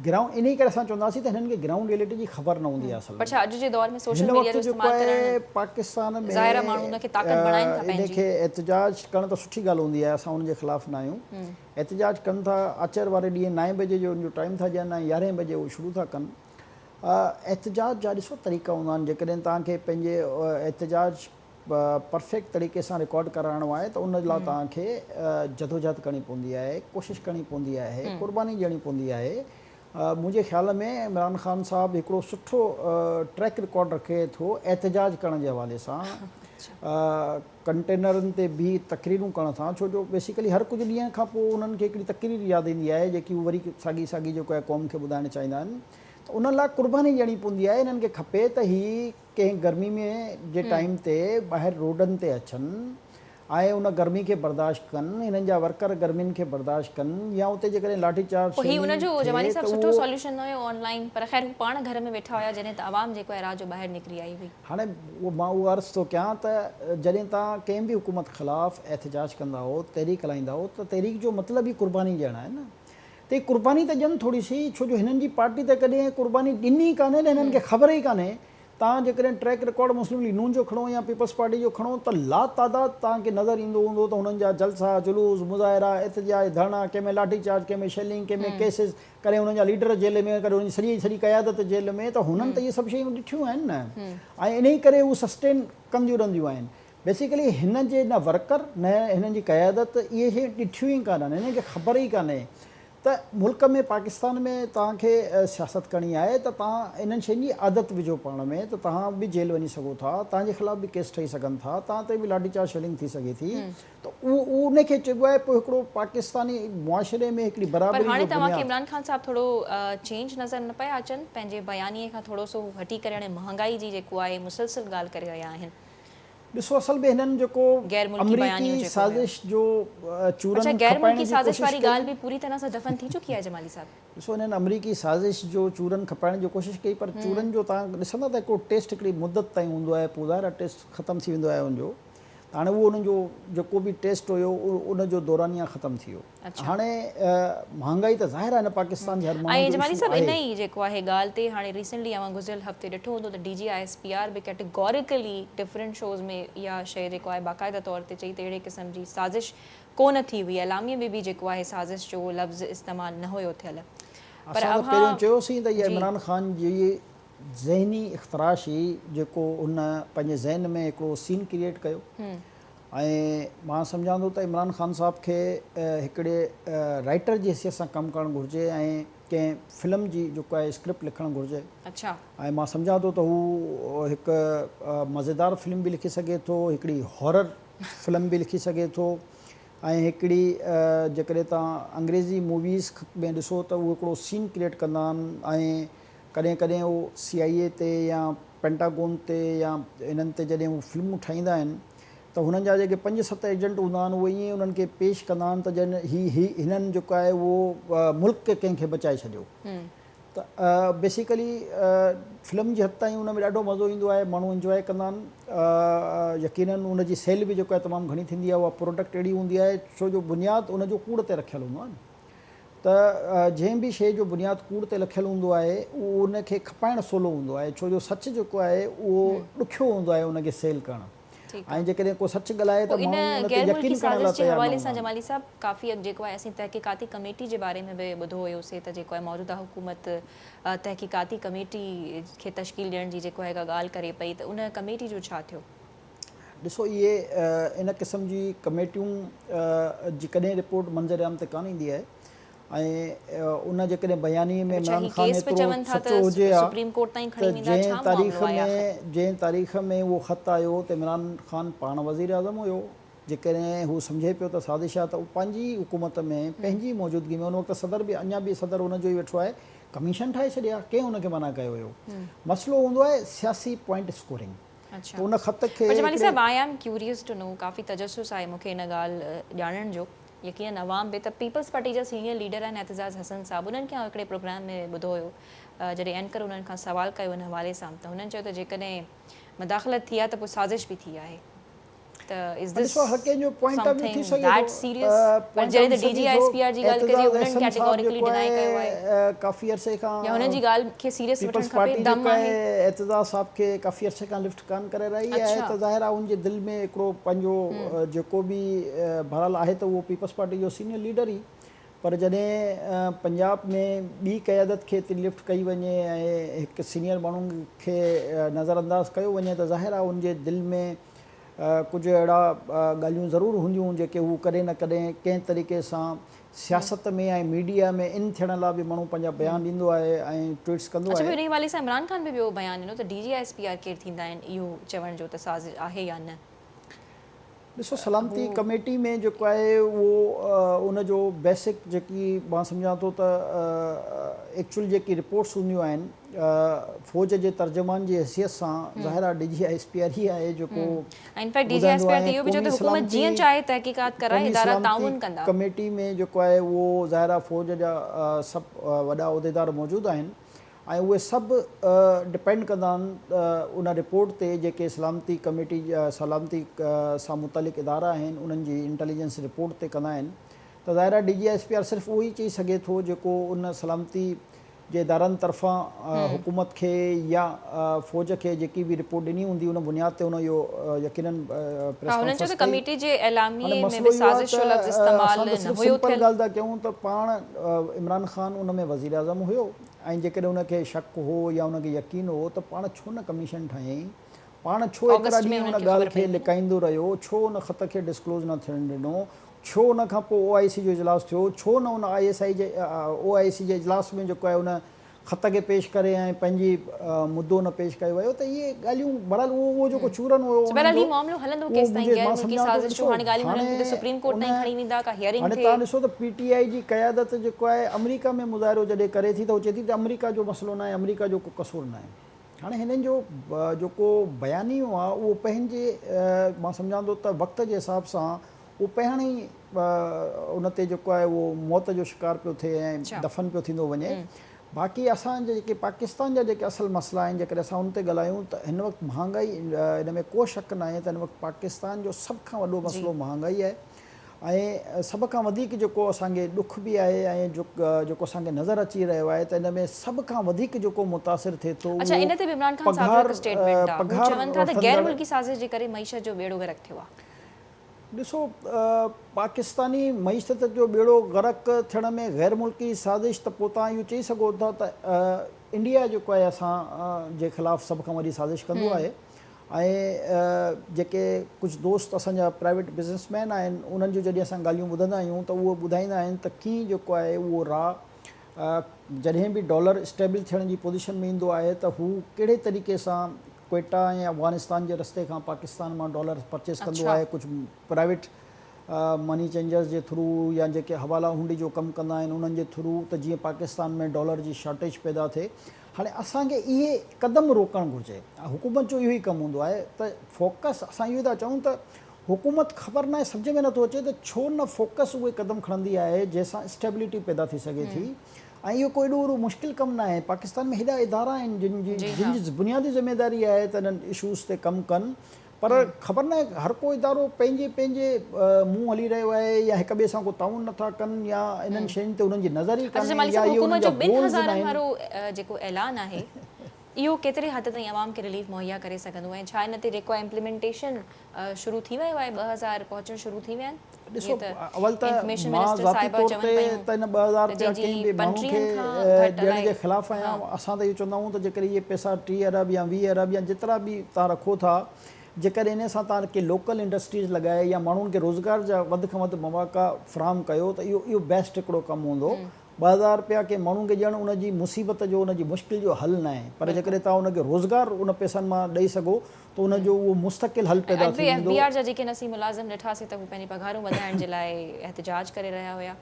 S2: گرائونڊ انهي ڪري اسان چونداسين ته هنن کي گرائونڊ ريئلٽي جي خبر نه هوندي آهي اصل
S1: پر
S2: ۾
S1: ڇا اڄ جي دور ۾ سوشل
S2: هن
S1: ميڊيا
S2: وقت
S1: جو
S2: جيڪو
S1: استعمال
S2: آهي
S1: ڪرڻ
S2: پاڪستان ۾
S1: ظاهر آهي ماڻهو ان کي طاقت بڻائين ٿا
S2: ان
S1: پنهنجي
S2: کي احتجاج ڪرڻ ته سٺي ڳالهه هوندي آهي اسان ان جي خلاف نه آهيون احتجاج ڪن ٿا آچر واري ڏينهن نائين بجي جو ان جو ٽائيم ٿا ڏين ۽ يارهين بجي هو شروع ٿا ڪن احتجاج جا ڏسو طريقا هوندا آهن جيڪڏهن توهان کي پنهنجي احتجاج پرفيڪٽ طريقي سان رڪارڊ ڪرائڻو آهي ته ان لاء توهان کي جدوجهد ڪرڻي پوندي آهي ڪوشش ڪرڻي پوندي آهي قرباني ڏيڻي پوندي آهي منهنجي خيال ۾ عمران خان صاحب هڪڙو سٺو ٽريڪ رڪارڊ رکي ٿو احتجاج ڪرڻ جي حوالي سان ڪنٽينرن تي بيهي تقريرون ڪرڻ سان ڇو جو بيسيڪلي هر ڪجهه ڏينهن کان پوء انهن کي هڪڙي تقرير ياد ايندي آهي جيڪي هو وري ساڳي ساڳي جيڪو آهي قوم کي ٻڌائڻ چاهيندا آهن ته انهن لاء قرباني ڏيڻي پوندي آهي انهن کي کپي ته هي ڪنهن گرمي ۾ جي ٽائيم تي ٻاهر روڊن تي اچن ۽ ان گرمي کي برداشت ڪن هنن جا ورڪر گرمين کي برداشت ڪن يا اتي جيڪڏهن لاٺي چارج
S1: پوء هي ان
S2: شيلنگ
S1: جو جمالي
S2: ٿئي
S1: صاحب
S2: ته
S1: سٺو
S2: اهو
S1: سوليوشن نه هيو آن لائين پر خير هو پاڻ گهر ۾ ويٺا هيا جڏهن ته عوام جيڪو آهي رات جو ٻاهر نڪري آئي هئي.
S2: هاڻي مان اهو عرض ٿو ڪيان ته جڏهن توهان ڪنهن به حڪومت خلاف احتجاج ڪندا هو، تحريڪ هلائيندا هو ته تحريڪ جو مطلب ئي قرباني ڏيڻ آهي نه ته هي قرباني ته ڏين ٿوري سي ڇو جو هنن جي پارٽي ته ڪڏهن قرباني ڏني ئي ڪانهي نه هنن کي خبر ئي ڪانهي توهان جيڪڏهن ٽريڪ رڪارڊ مسلم ليگ نون جو کڻو يا پيپلز پارٽي جو کڻو ته لاتعداد توهان کي نظر ايندو هوندو ته هنن جا جلسا، جلوس، مظاهرا، احتجاج، ڌرڻا، ڪنهن ۾ لاٺي چارج، ڪنهن ۾ شيلنگ، ڪنهن ۾ ڪيسز، ڪڏهن هنن جا ليڊر جيل ۾، ڪڏهن هنن جي سڄي سڄي قيادت جيل ۾ ته هنن ته اهي سڀ شيون ڏٺيون آهن نه ۽ انهي ڪري هو سسٽين ڪنديون رهنديون آهن. بيسيڪلي هن جي نه ورڪر نه هنن جي قيادت اهي شيون ڏٺيون ئي ڪانهن، هنن کي خبر ئي ڪانهي. ته ملڪ ۾ پاڪستان ۾ توهان کي سياست ڪرڻي آهي ته توهان انهن شين جي عادت وجهو پاڻ ۾ ته توهان به جيل وڃي سگهو ٿا، توهان جي خلاف به ڪيس ٺهي سگهن ٿا، توهان تي به لاٺي چارج شيلنگ ٿي سگهي ٿي ته اهو ان کي چئبو آهي پوء هڪڙو پاڪستاني معاشري ۾ هڪڙي
S1: پر
S2: برابري
S1: هاڻي
S2: جو
S1: توهان کي
S2: بنياد.
S1: عمران خان صاحب ٿورو چينج نظر نه پيا اچن پنهنجي بيانيي کان ٿورو سو هٽي ڪري هاڻي مهانگائي جي جيڪو آهي مسلسل ڳالهه ڪري رهيا آهن.
S2: ڏسو اصل ۾ هنن جيڪو
S1: غير ملڪي بيانيو
S2: آمريڪي
S1: جيڪو هيو.
S2: سازش جو
S1: اڇا
S2: چورن
S1: غير
S2: کپائڻ
S1: ملڪي
S2: جي
S1: سازش
S2: ڪوشش
S1: واري
S2: ڪئي.
S1: ڳالهه به پوري طرح سان دفن ٿي چڪي آهي جمالي صاحب.
S2: ڏسو هنن آمريڪي سازش جو چورن کپائڻ جي ڪوشش ڪئي پر چورن جو توهان ڏسندا ته هڪڙو ٽيسٽ هڪڙي مدت تائين هوندو آهي پوء ظاهر آهي ٽيسٽ ختم ٿي ويندو آهي ان جو ته هاڻي اهو انهن جو جيڪو به ٽيسٽ هيو ان جو دورانيه ختم ٿي ويو. هاڻي مهانگائي ته ظاهر آهي نه پاڪستان جي هر ماڻهو
S1: ۽
S2: جو
S1: جمالي
S2: اشو
S1: صاحب ان
S2: آهي.
S1: ئي جيڪو آهي ڳالهه تي هاڻي ريسينٽلي اوهان گذريل هفتي ڏٺو هوندو ته D G I S P R به ڪيٽيگوريڪلي ڊفرنٽ شوز ۾ اها شيء جيڪو آهي باقاعده طور تي چئي ته اهڙي قسم جي سازش ڪو نه ٿي هئي اعلاميي ۾ به جيڪو آهي سازش جو لفظ استعمال نه هيو ٿيل پر
S2: اسان ته
S1: اوهان
S2: پهريون چيوسين ته اها
S1: جي.
S2: عمران خان جي ذهني اختراش هئي جيڪو هن پنهنجي ذهن ۾ هڪڙو سين ڪريئيٽ ڪيو. ۽ مان سمجهان ٿو ته عمران خان صاحب کي هڪڙي رائيٽر جي حيثيت سان ڪم ڪرڻ گهرجي ۽ ڪنهن فلم جي جيڪو آهي اسڪرپٽ لکڻ گهرجي ۽ مان سمجهان ٿو ته هو هڪ مزيدار فلم به لکي سگهي ٿو هڪڙي هارر فلم به لکي سگهي ٿو ۽ هڪڙي جيڪڏهن توهان انگريزي موويز ۾ ڏسو ته هو هڪڙو سين ڪريئيٽ ڪندا آهن ۽ ڪڏهن ڪڏهن هو سي آئي اي تي يا پينٽاگون تي يا انهن تي جڏهن هو فلمون ٺاهيندا آهن ته هنن جا جيڪي پنج ست ايجنٽ هوندا آهن اهي ائين انهن کي پيش ڪندا آهن ته ڄڻ هي هي هنن جيڪو آهي اهو ملڪ ڪنهن کي بچائي ڇڏيو ته بيسيڪلي فلم جي حد تائين ان ۾ ڏاڍو مزو ايندو آهي ماڻهو انجواء ڪندا آهن يقينن ان جي سيل به جيڪو آهي تمام گهڻي ٿيندي آهي اها پروڊڪٽ اهڙي هوندي آهي ڇو جو بنياد ان جو ڪوڙ تي رکيل هوندو آهي نه ته جنهن به شيء جو بنياد ڪوڙ تي لکيل هوندو آهي اهو ان کي کپائڻ سولو هوندو آهي ڇو جو سچ جيڪو آهي اهو ڏکيو هوندو آهي ان کي سيل ڪرڻ ۽ جيڪڏهن ڪو سچ ڳالهائي ته
S1: پوء ان
S2: ماڻهو ان تي
S1: غير ملڪي
S2: يقين ڪرڻ لاء
S1: سازش جي
S2: تيار نه
S1: حوالي
S2: هوندا
S1: سان
S2: آهن.
S1: جمالي صاحب ڪافي اڳ جيڪو آهي اسين تحقيقاتي ڪميٽي جي باري ۾ به ٻڌو هيوسي ته جيڪو آهي موجوده حڪومت تحقيقاتي ڪميٽي کي تشڪيل ڏيڻ جي جيڪو آهي ڪا ڳالهه ڪري پئي ته ان ڪميٽي جو ڇا ٿيو؟
S2: ڏسو اهي ان قسم جي ڪميٽيون جي ڪڏهن رپورٽ منظر عام تي ڪانه ايندي آهي ۽ ان جيڪڏهن بيانيي ۾ عمران خان ايترو سچو هجي ها ته جنهن تاريخ ۾ جنهن تاريخ ۾ اهو خط آيو ته عمران خان پاڻ وزيراعظم هيو جيڪڏهن هو سمجهي پيو ته سازش آهي ته هو پنهنجي ئي حڪومت ۾ پنهنجي ئي موجودگي ۾ ان وقت صدر به اڃا به صدر ان جو ئي ويٺو آهي ڪميشن ٺاهي ڇڏي ها ڪنهن ان کي منع ڪيو هيو مسئلو هوندو آهي سياسي پوائنٽ اسڪورنگ
S1: اڇا
S2: ته ان خط کي
S1: پر جمالي
S2: هڪڙي
S1: صاحب I am curious to know ڪافي تجسس آهي مون کي ان ڳالهه ڄاڻڻ جو يقينن عوام به ته پيپلز پارٽي جا سينيئر ليڊر آهن اعتزاز حسن صاحب انهن کي آئون هڪڙي پروگرام ۾ ٻڌو هيو جڏهن اينڪر انهن کان سوال ڪيو ان حوالي سان ته هنن چيو ته جيڪڏهن مداخلت ٿي آهي ته پوء سازش به ٿي آهي ته از دس
S2: ڏسو هر ڪنهن جو پوائنٽ آف ويو ٿي
S1: سمٿنگ
S2: سگهي
S1: that
S2: ٿو
S1: سيريس پر
S2: پوائنٽ آف
S1: جڏهن
S2: ويو
S1: ته D
S2: G
S1: I
S2: ٿو
S1: ايس پي آر جي ڳالهه ڪجي
S2: اعتزاز
S1: انهن
S2: احسن صاحب
S1: ڪيٽيگوريڪلي
S2: جيڪو
S1: ڊنائي ڪيو آهي
S2: آهي ڪافي عرصي
S1: يا هنن
S2: کان
S1: جي ڳالهه کي سيريس وٺڻ
S2: پيپلز
S1: کپي
S2: پارٽي
S1: دم
S2: جيڪو
S1: آهي
S2: آهي اعتزاز صاحب کي ڪافي عرصي کان لفٽ ڪانه ڪري رهي آهي
S1: اڇا
S2: ته ظاهر آهي ان جي دل ۾ هڪڙو پنهنجو جيڪو به بهرحال آهي ته اهو پيپلز پارٽي جو سينيئر ليڊر ئي پر جڏهن پنجاب ۾ ٻي قيادت کي ايتري لفٽ ڪئي وڃي ۽ هڪ سينيئر ماڻهو کي نظر انداز ڪيو وڃي ته ظاهر آهي ان جي دل ۾ ڪجهه اهڙا ڳالهيون ضرور هونديون جيڪي هو ڪڏهن نه ڪڏهن ڪنهن طريقي سان سياست ۾ ۽ ميڊيا ۾ ان ٿيڻ لاء به ماڻهو پنهنجا بيان ڏيندو آهي ۽ ٽوئيٽس ڪندو
S1: اڇا
S2: آهي.
S1: انهي حوالي سان عمران خان به ٻيو بيان ڏنو ته D G I S P R ڪير ٿيندا آهن اهو چوڻ جو ته سازش آهي يا نه.
S2: ڏسو سلامتي
S1: هو
S2: ڪميٽي ۾ جيڪو آهي اهو ان جو بيسڪ جيڪي مان سمجهان ٿو ته ايڪچوئل جيڪي رپورٽس هونديون آهن فوج جي ترجمان جي حيثيت سان ظاهر آهي D G I S P R ئي آهي جيڪو
S1: in fact D G I S
S2: ٻڌائيندو
S1: پي آر ته
S2: آهي
S1: اهو به چيو
S2: قومي
S1: ته حڪومت
S2: سلامتي
S1: جيئن چاهي تحقيقات ڪرائي
S2: قومي
S1: ادارا
S2: سلامتي
S1: تعاون ڪندا.
S2: ڪميٽي ۾ جيڪو آهي اهو ظاهر آهي فوج جا سڀ وڏا عهديدار موجود آهن ۽ اهي سڀ ڊپينڊ ڪندا آهن ان رپورٽ تي جيڪي سلامتي ڪميٽي سلامتي سان متعلق ادارا آهن انهن جي انٽيليجنس رپورٽ تي ڪندا آهن ته ظاهر آهي D G I S P R صرف اهو ئي چئي سگهي ٿو جيڪو ان سلامتي جي ادارن طرفان حڪومت کي يا فوج کي جيڪي به رپورٽ ڏني هوندي ان بنياد تي هن اهو يقينن پريس
S1: ها هنن چيو
S2: ڪانفرنس
S1: ته
S2: ڪئي.
S1: ڪميٽي جي
S2: هاڻي
S1: اعلاميي ۾
S2: مسئلو
S1: به
S2: اهو آهي
S1: سازش جو
S2: ته
S1: لفظ
S2: اسان
S1: استعمال
S2: ته
S1: نه
S2: صرف
S1: هيو
S2: سمپل
S1: ٿيل.
S2: ڳالهه ٿا ڪيون ته پاڻ عمران خان ان ۾ وزيراعظم هيو ۽ جيڪڏهن ان کي شڪ هو يا ان کي يقين هو ته پاڻ ڇو نه ڪميشن ٺاهيائين پاڻ ڇو ايترا
S1: آگسٽ ۾
S2: ڏينهن
S1: انهن
S2: ان
S1: کي
S2: ڳالهه
S1: خبر
S2: کي
S1: پئي هئي نه.
S2: لڪائيندو رهيو ڇو ان خط کي ڊسڪلوز نه ٿيڻ ڏنو. ڇو ان کان پوء او آء سي جو اجلاس ٿيو، ڇو نه ان I S I جي او آء سي جي اجلاس ۾ جيڪو آهي ان خط کي پيش ڪري ۽ پنهنجي مدو نه پيش ڪيو ويو ته اهي ڳالهيون بهرحال اهو اهو جيڪو چورن هيو
S1: انهن بهرحال هي معاملو هلندو ڪيستائين غير ملڪي سازش جو هاڻي ڳالهيون هلن ٿيون ته سپريم ڪورٽ تائين کڻي ويندا ڪا هيئرنگ
S2: هاڻي
S1: ٿئي.
S2: توهان ڏسو ته پي ٽي آء جي قيادت جيڪو آهي آمريڪا ۾ مظاهرو جڏهن ڪري ٿي ته هو چئي ٿي ته آمريڪا جو مسئلو ناهي آمريڪا جو ڪو قصور ناهي هاڻي هنن جو جيڪو بيانيو آهي اهو پنهنجي مان سمجهان ٿو ته وقت جي حساب سان اهو پهڻ ئي ان تي جيڪو آهي اهو موت جو شڪار پيو ٿئي ۽ دفن پيو ٿيندو وڃي. باقي اسان جا جيڪي پاڪستان جا جيڪي اصل مسئلا آهن جيڪڏهن اسان ان تي ڳالهايون ته هن وقت مهانگائي ان ۾ ڪو شڪ ناهي ته هن وقت پاڪستان جو سڀ کان وڏو مسئلو مهانگائي آهي ۽ سڀ کان وڌيڪ جيڪو اسان کي ڏک به آهي ۽ جيڪو اسان کي نظر اچي رهيو آهي ته ان ۾ سڀ کان وڌيڪ جيڪو متاثر ٿئي ٿو
S1: اڇا
S2: اهو
S1: ان تي به عمران خان صاحب جو
S2: پگهار
S1: هڪ اسٽيٽمينٽ آهي هو
S2: پگهار
S1: چون ٿا ته غير
S2: وٺندڙ
S1: ملڪي سازش جي ڪري معيشت جو ٻيڙو غرق ٿيو آهي.
S2: ڏسو پاڪستاني معيشت جو ٻيڙو غرق ٿيڻ ۾ غير ملڪي سازش ته پوء توهان اهو چئي سگهو ٿا ته انڊيا جيڪو آهي اسان جي خلاف سڀ کان وڏي سازش ڪندو آهي ۽ جيڪي ڪجهه دوست اسان جا پرائيويٽ بزنس مين آهن انهن جون جڏهن اسان ڳالهيون ٻڌندا آهيون ته اهو ٻڌائيندا آهن ته ڪيئن جيڪو آهي اهو را جڏهن به ڊالر اسٽيبل ٿيڻ جي پوزيشن ۾ ايندو آهي ته هو ڪهڙي طريقي سان ڪوئيٽا ۽ افغانستان جي رستي کان پاڪستان مان ڊالر پرچيز ڪندو آهي ڪجهه پرائيويٽ مني چينجرز جي ٿرو يا جيڪي حوالا هنڊي جو ڪم ڪندا آهن انهن جي ٿرو ته جيئن پاڪستان ۾ ڊالر جي شارٽيج پيدا ٿئي هاڻي اسان کي اهي قدم روڪڻ گهرجي حڪومت جو اهو ئي ڪم هوندو آهي ته فوڪس اسان اهو ٿا چئون ته حڪومت خبر ناهي سمجهه ۾ نٿو اچي ته ڇو نه فوڪس اهي قدم کڻندي آهي جنهن سان اسٽيبلٽي پيدا ٿي سگهي ٿي ۽ اهو ڪو ايڏو وڏو مشڪل ڪم ناهي، پاڪستان ۾ هيڏا ادارا آهن جن جي جن جي بنيادي ذميواري آهي ته انهن اشوز تي ڪم ڪن پر خبر ناهي هر ڪو ادارو پنهنجي پنهنجي منهن هلي رهيو آهي يا هڪ ٻئي سان ڪو تعاون نٿا ڪن يا انهن شين تي انهن جي نظر ئي
S1: اڇا
S2: ڪانهي
S1: جمالي
S2: يا
S1: صاحب
S2: اهي انهن
S1: حڪومت
S2: جا
S1: جو ٻن
S2: گولز
S1: هزارن
S2: ناهن.
S1: وارو جيڪو اعلان آهي اهو ڪيتري حد تائين عوام کي رليف مهيا ڪري سگهندو ۽ ڇا ان تي جيڪو آهي امپليمينٽيشن شروع ٿي ويو آهي 2000 پهچڻ شروع ٿي ويا آهن
S2: ڏسو
S1: جيئن ته
S2: اول ته
S1: انفارميشن
S2: مان
S1: منسٽر
S2: ذاتي
S1: صاحبه
S2: طور
S1: چون
S2: تي
S1: پيون
S2: ته ان 2000
S1: ته
S2: رپيا
S1: جنهن جي
S2: ڪنهن به ماڻهو کي
S1: 35 کان گهٽ
S2: ڏيڻ
S1: الائي
S2: جي خلاف
S1: ها
S2: آهيان اسان ته اهو چوندا آهيون ته جيڪڏهن اهي پئسا 30 ارب يا 20 ارب يا جيترا به توهان رکو ٿا جيڪڏهن انهي سان توهان ڪي لوڪل انڊسٽريز لڳائي يا ماڻهن کي روزگار جا وڌ کان وڌ مواقع فراهم ڪيو ته اهو اهو بيسٽ هڪڙو ڪم هوندو 2000 رپيا ڪنهن ماڻهو کي ڏيڻ ان جي مصيبت جو ان جي مشڪل جو حل ناهي پر جيڪڏهن توهان ان کي روزگار ان پئسن مان ڏئي سگهو ته ان جو اهو مستقل حل
S1: ۽
S2: پيدا
S1: اڄ
S2: ٿي
S1: به ايف
S2: ويندو.
S1: بي آر جا جيڪي اسين ملازم ڏٺاسين ته هو پنهنجي پگهارون وڌائڻ جي لاء احتجاج ڪري رهيا هيا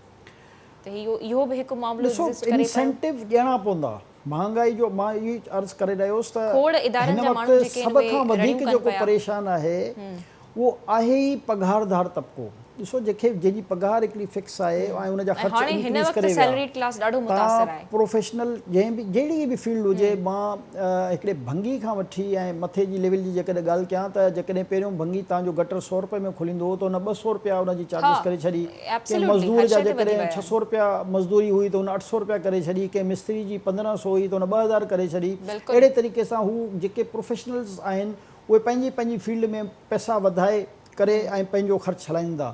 S1: ته هي اهو به هڪ معاملو
S2: ڏسو
S1: ايگزسٽ ڪري پيو.
S2: انسينٽو ڏيڻا پوندا مهانگائي جو مان اهو ئي عرض ڪري رهيو هوس ته
S1: کوڙ ادارن
S2: هن
S1: جا
S2: وقت
S1: ماڻهو جيڪي آهن
S2: سڀ
S1: اهي
S2: کان
S1: رڙيون
S2: وڌيڪ
S1: ڪن
S2: جيڪو
S1: پيا.
S2: پريشان آهي اهو آهي ئي پگهاردار طبقو. ڏسو جنهن کي جنهن جي پگهار هڪڙي فڪس آهي ۽ ان جا
S1: ۽
S2: خرچ
S1: هاڻي هن
S2: انڪريز
S1: وقت
S2: ڪري ويا
S1: سيلريڊ ڪلاس ڏاڍو متاثر
S2: تان
S1: آهي.
S2: پروفيشنل جنهن به جهڙي به فيلڊ هجي مان هڪڙي ڀنگي کان وٺي ۽ مٿي جي ليول جي جيڪڏهن ڳالهه ڪيان ته جيڪڏهن پهريون ڀنگي تان جو گٽر سو رپئي ۾ کوليندو هو ته ان 200 رپيا ان جي
S1: ها
S2: چارجز ڪري ڇڏي ڪنهن
S1: ايبسلوٽلي
S2: مزدور
S1: هر
S2: جا
S1: شيء تي وڌي
S2: جيڪڏهن
S1: ويا آهن.
S2: 600 رپيا مزدوري هئي ته ان 800 رپيا ڪري ڇڏي ڪنهن مستري جي 1500 هئي ته ان 2000 ڪري ڇڏي
S1: بلڪل.
S2: اهڙي طريقي سان هو جيڪي پروفيشنلز آهن اهي پنهنجي پنهنجي فيلڊ ۾ پئسا وڌائي ڪري ۽ پنهنجو خرچ هلائين ٿا.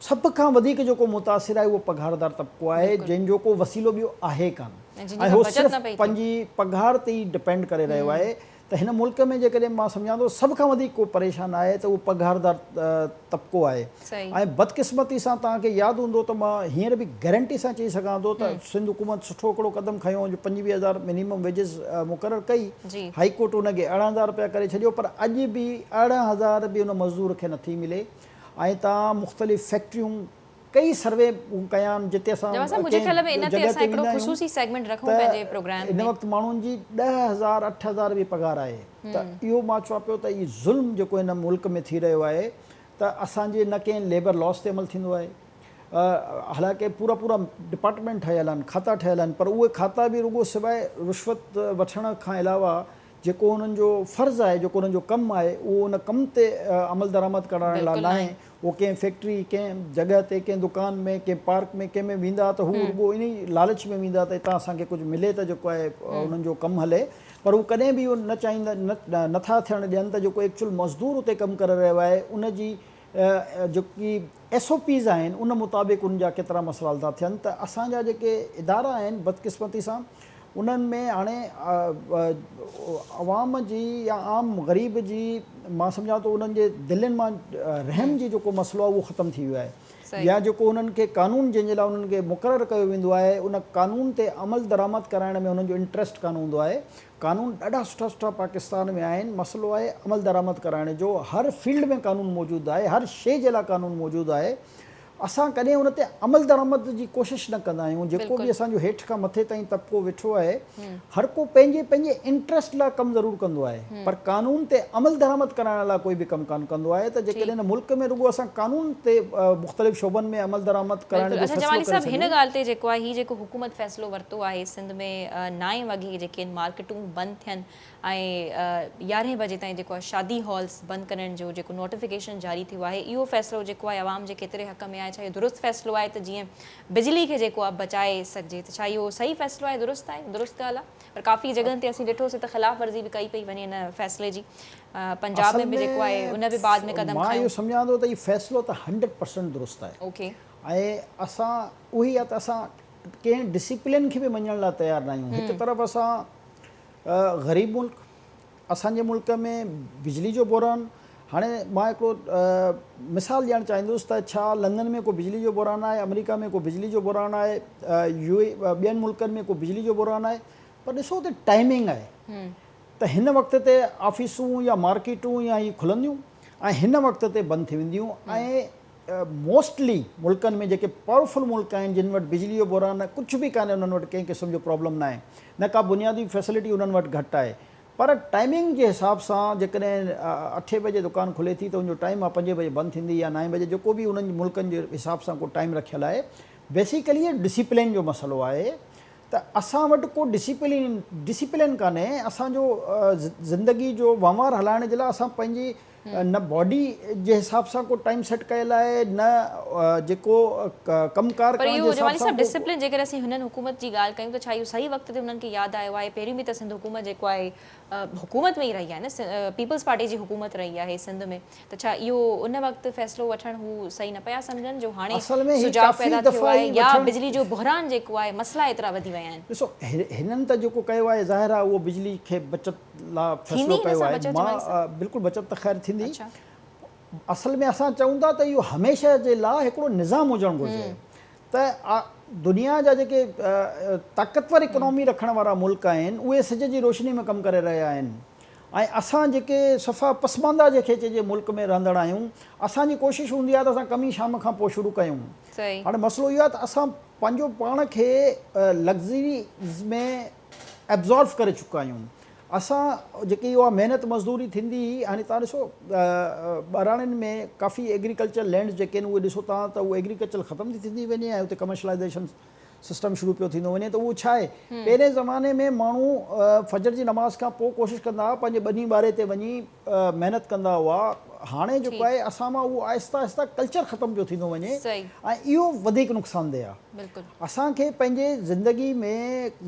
S2: سڀ کان وڌيڪ جيڪو متاثر آهي اهو پگهاردار طبقو آهي جنهن جو ڪو وسيلو ٻيو آهي ڪانه ۽ هو صرف پنهنجي پگهار تي ئي ڊپينڊ ڪري رهيو آهي ته هن ملڪ ۾ جيڪڏهن مان سمجهان ٿو سڀ کان وڌيڪ ڪو پريشان آهي ته اهو پگهاردار طبقو آهي ۽ بدقسمتي سان توهان کي ياد هوندو ته مان هينئر به گرنٽي سان چئي سگهان ٿو ته سنڌ حڪومت سٺو هڪڙو قدم کنيو جو 25,000 منيمم ويجز مقرر ڪئي هائي ڪورٽ ان کي 18,000 رپيا ڪري ڇڏيو پر اڄ به 18,000 به ان مزدور کي نٿي ملي ۽ توهان مختلف فيڪٽريون ڪئي سروي ڪيا آهن جتي اسان
S1: جواد صاحب منهنجي خيال ۾ ان
S2: ڪنهن
S1: تي
S2: جڳهه
S1: اسان
S2: تي
S1: هڪڙو
S2: ويندا آهيون
S1: خصوصي سيگمينٽ رکون
S2: ته
S1: پنهنجي پروگرام
S2: هن
S1: ۾.
S2: وقت ماڻهن جي 10,000 8,000 به پگهار آهي ته اهو مان چوان پيو ته هي ظلم جيڪو هن ملڪ ۾ ٿي رهيو آهي ته اسان جي نه ڪنهن ليبر لاس تي عمل ٿيندو آهي حالانڪه پورا پورا ڊپارٽمينٽ ٺهيل آهن کاتا ٺهيل آهن پر اهي کاتا به رڳو سواء رشوت وٺڻ کان علاوه جيڪو انهن جو فرض آهي جيڪو انهن جو ڪم آهي اهو ان ڪم تي عملدرآمد ڪرائڻ لاء ناهي اهو ڪنهن فيڪٽري ڪنهن جڳهه تي ڪنهن دڪان ۾ ڪنهن پارڪ ۾ ڪنهن ۾ ويندا ته هو رڳو انهي لالچ ۾ ويندا ته هتان اسان کي ڪجهه ملي ته جيڪو آهي انهن جو ڪم هلي پر هو ڪڏهن به اهو نه چاهيندا نه ٿا ٿيڻ ڏين ته جيڪو ايڪچوئل مزدور اتي ڪم ڪري رهيو آهي ان جي جيڪي ايس او پيز آهن ان مطابق ان جا ڪيترا مسئلا حل ٿا ٿين ته اسان جا جيڪي ادارا آهن بدقسمتي سان انهن ۾ هاڻي عوام جي يا عام غريب جي مان سمجهان ٿو انهن جي دلين مان رحم جي جيڪو مسئلو آهي اهو ختم ٿي ويو آهي. يا جيڪو انهن کي قانون جنهن جي لاء انهن کي مقرر ڪيو ويندو آهي ان قانون تي عمل درآمد ڪرائڻ ۾ انهن جو انٽريسٽ ڪانه هوندو آهي. قانون ڏاڍا سٺا سٺا پاڪستان ۾ آهن، مسئلو آهي عمل درآمد ڪرائڻ جو. هر فيلڊ ۾ قانون موجود آهي، هر شيء جي لاء قانون موجود آهي. اسان ڪڏهن ان تي عمل درآمد جي ڪوشش نه ڪندا آهيون. جيڪو به اسان جو هيٺ کان مٿي تائين طبقو ويٺو آهي هر ڪو پنهنجي پنهنجي انٽريسٽ لاء ڪم ضرور ڪندو آهي پر قانون تي عمل درآمد ڪرائڻ لاء ڪوئي به ڪم ڪانه ڪندو آهي ته جيڪڏهن هن ملڪ ۾ رڳو اسان قانون تي مختلف شعبن ۾ عمل درآمد ڪرائڻ جو
S1: اڇا
S2: فيصلو
S1: جمالي
S2: ڪري
S1: صاحب هن
S2: ڇڏيون.
S1: ڳالهه تي جيڪو آهي هي جيڪو حڪومت فيصلو ورتو آهي سنڌ ۾ نائين وڳي جيڪي آهن مارڪيٽون بند ٿين ۽ يارهين بجي تائين جيڪو آهي شادي هالز بند ڪرڻ جو جيڪو نوٽيفڪيشن جاري ٿيو آهي اهو فيصلو جيڪو آهي عوام جي ڪيتري حق ۾ آهي ڇا اهو درست فيصلو آهي ته جيئن بجلي کي جيڪو آهي بچائي سگهجي ته ڇا اهو صحيح فيصلو آهي درست آهي درست ڳالهه آهي پر ڪافي جڳهن تي اسين ڏٺوسي ته خلاف ورزي به ڪئي پئي وڃي ان فيصلي جي پنجاب
S2: اصل
S1: ۾ به
S2: ۾
S1: جيڪو آهي ان به بعد ۾ قدم
S2: مان
S1: کنيو.
S2: اهو سمجهان ٿو ته هي فيصلو ته هنڊريڊ پرسنٽ درست آهي
S1: اوڪي.
S2: ۽ اسان اهي آهي ته اسان ڪنهن ڊسيپلين کي به مڃڻ لاء تيار نه آهيون هڪ طرف اسان غريب ملڪ اسان جي ملڪ ۾ بجلي جو بحران هاڻي مان هڪڙو مثال ڏيڻ چاهيندس ته ڇا لندن ۾ ڪو بجلي جو بحران آهي آمريڪا ۾ ڪو بجلي جو بحران آهي يو اي ٻين ملڪن ۾ ڪو بجلي جو بحران آهي پر ڏسو ته ٽائمنگ آهي ته هن وقت تي آفيسون يا مارڪيٽون يا هي کلنديون ۽ هن وقت تي بند ٿي وينديون ۽ موسٽلي ملڪن ۾ جيڪي پاورفل ملڪ آهن جن وٽ بجلي جو بحران نه ڪجهه به ڪانهي انهن وٽ ڪنهن قسم جو پرابلم ناهي نه ڪا بنيادي فيسلٽي انهن وٽ گهٽ آهي پر ٽائمنگ جي حساب سان جيڪڏهن اٺين بجي دڪان کلي ٿي ته ان جو ٽائيم آهي پنجين بجي بند ٿيندي يا نائين بجي جيڪو به انهن ملڪن جي حساب سان ڪو ٽائيم رکيل آهي بيسيڪلي هي ڊسيپلين جو مسئلو آهي ته اسان وٽ ڪو ڊسيپلين ڊسيپلين ڪانهي اسان جو زندگي جو وهنوار هلائڻ جي لاء اسان پنهنجي نه باڊي جي حساب سان ڪو ٽائيم سيٽ ڪيل آهي نه جيڪو ڪم ڪار
S1: پر
S2: ڪرڻ
S1: اهو
S2: جي حساب
S1: جمالي
S2: سان
S1: صاحب
S2: ڪو.
S1: ڊسيپلين جيڪڏهن اسين هنن حڪومت جي ڳالهه ڪيون ته ڇا اهو صحيح وقت تي هنن کي ياد آيو آهي پهريون به ته سنڌ حڪومت جيڪو آهي حڪومت ۾ ئي رهي آهي نه پيپلز پارٽي جي حڪومت رهي آهي سنڌ ۾ ته ڇا اهو ان وقت فيصلو وٺڻ هو صحيح نه پيا سمجهن جو هاڻي
S2: اصل ۾ هي
S1: سجاڳ
S2: ڪافي
S1: پيدا ٿيو
S2: دفعا
S1: آهي
S2: هي
S1: يا
S2: وٺڻ
S1: بجلي جو بحران جيڪو آهي مسئلا ايترا وڌي ويا آهن.
S2: ڏسو هنن ته جيڪو ڪيو آهي ظاهر آهي اهو بجلي کي بچت لا
S1: ٿيندي
S2: فيصلو
S1: هن
S2: ڪيو
S1: سان
S2: آهي
S1: بچت جمالي
S2: مان
S1: صاحب؟
S2: بلڪل بچت ته خير ٿيندي
S1: اڇا.
S2: اصل ۾ اسان چئون ٿا ته اهو هميشه جي لا هڪڙو نظام هجڻ گهرجي ته دنيا جا جيڪي طاقتور اڪنامي رکڻ وارا ملڪ آهن اهي سج جي روشني ۾ ڪم ڪري رهيا آهن ۽ اسان جيڪي صفا پسمانده جنهن کي چئجي ملڪ ۾ رهندڙ آهيون اسان جي ڪوشش هوندي آهي ته اسان ڪم ئي شام کان پوء شروع ڪيون هاڻي مسئلو اهو آهي ته اسان پنهنجو پاڻ کي لگزريز ۾ ابزارب ڪري چڪا آهيون اسان جيڪي اها محنت مزدوري ٿيندي هئي هاڻي توهان ڏسو ٻهراڙين ۾ ڪافي ايگريڪلچر لينڊز جيڪي آهن اهي ڏسو توهان ته اهو ايگريڪلچر ختم ٿي ٿيندي وڃي ۽ اتي ڪمرشلائيزيشن سسٽم شروع پيو ٿيندو وڃي ته اهو ڇا آهي پهرين زماني ۾ ماڻهو فجر جي نماز کان پوء ڪوشش ڪندا هئا پنهنجي ٻني ٻاري تي وڃي محنت ڪندا هئا هاڻي جيڪو آهي اسان مان اهو آهستي آهستي ڪلچر ختم پيو ٿيندو وڃي ۽ اهو وڌيڪ نقصان ده آهي اسان کي پنهنجي زندگي ۾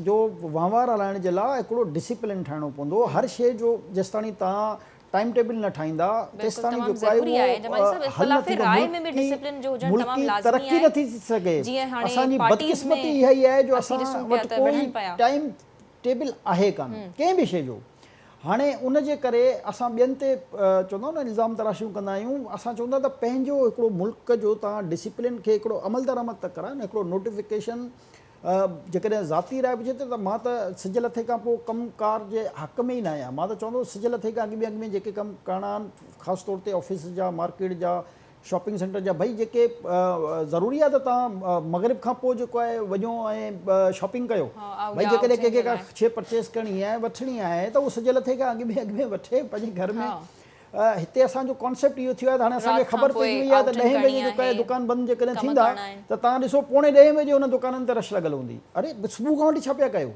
S2: جو وهنوار هلائڻ جي لاء هڪڙو ڊسيپلين ٺاهڻو پوندو هر شيء جو جيستاڻي توهان ٽائيم ٽيبل نه ٺاهيندا تيستاڻي جيڪو آهي اهو حل نه ٿيندو ملڪي ترقي نه ٿي سگهي اسان جي بدقسمتي اها ئي آهي جو اسان وٽ ڪوئي ٽائيم ٽيبل آهي ڪانه ڪنهن به شيء جو هاڻي ان جي ڪري اسان ٻين تي چوندا آهيون نه الزام تراشيون ڪندا آهيون اسان چون ٿا ته پنهنجو هڪڙو ملڪ جو توهان ڊسيپلين کي هڪڙو عملدرآمد ته ڪرايو نه هڪڙو نوٽيفڪيشن جيڪڏهن ذاتي راء پڇي ته مان ته سج لٿي کان پوء ڪم ڪار جي حق ۾ ئي نه آهيان مان ته چوندو سج لٿي کان اڳ ۾ اڳ ۾ جيڪي ڪم ڪرڻا آهن خاص طور تي آفيس جا مارڪيٽ جا شاپنگ سينٽر جا ڀئي جيڪي ضروري آهي ته توهان مغرب کان پوء جيڪو آهي وڃو ۽ شاپنگ ڪيو ڀئي جيڪڏهن ڪنهن کي ڪا شيء پرچيز ڪرڻي آهي وٺڻي آهي ته اهو سج لٿي کان اڳ ۾ اڳ ۾ وٺي پنهنجي گهر ۾ هتي اسان جو ڪانسيپٽ اهو ٿيو آهي ته هاڻي اسان کي خبر پئجي وئي آهي ته ڏهين بجي جيڪو آهي دڪان بند جيڪڏهن ٿيندا ته توهان ڏسو پوڻي ڏهين بجي انهن دڪانن تي رش لڳل هوندي اري صبح کان وٺي ڇا پيا ڪيو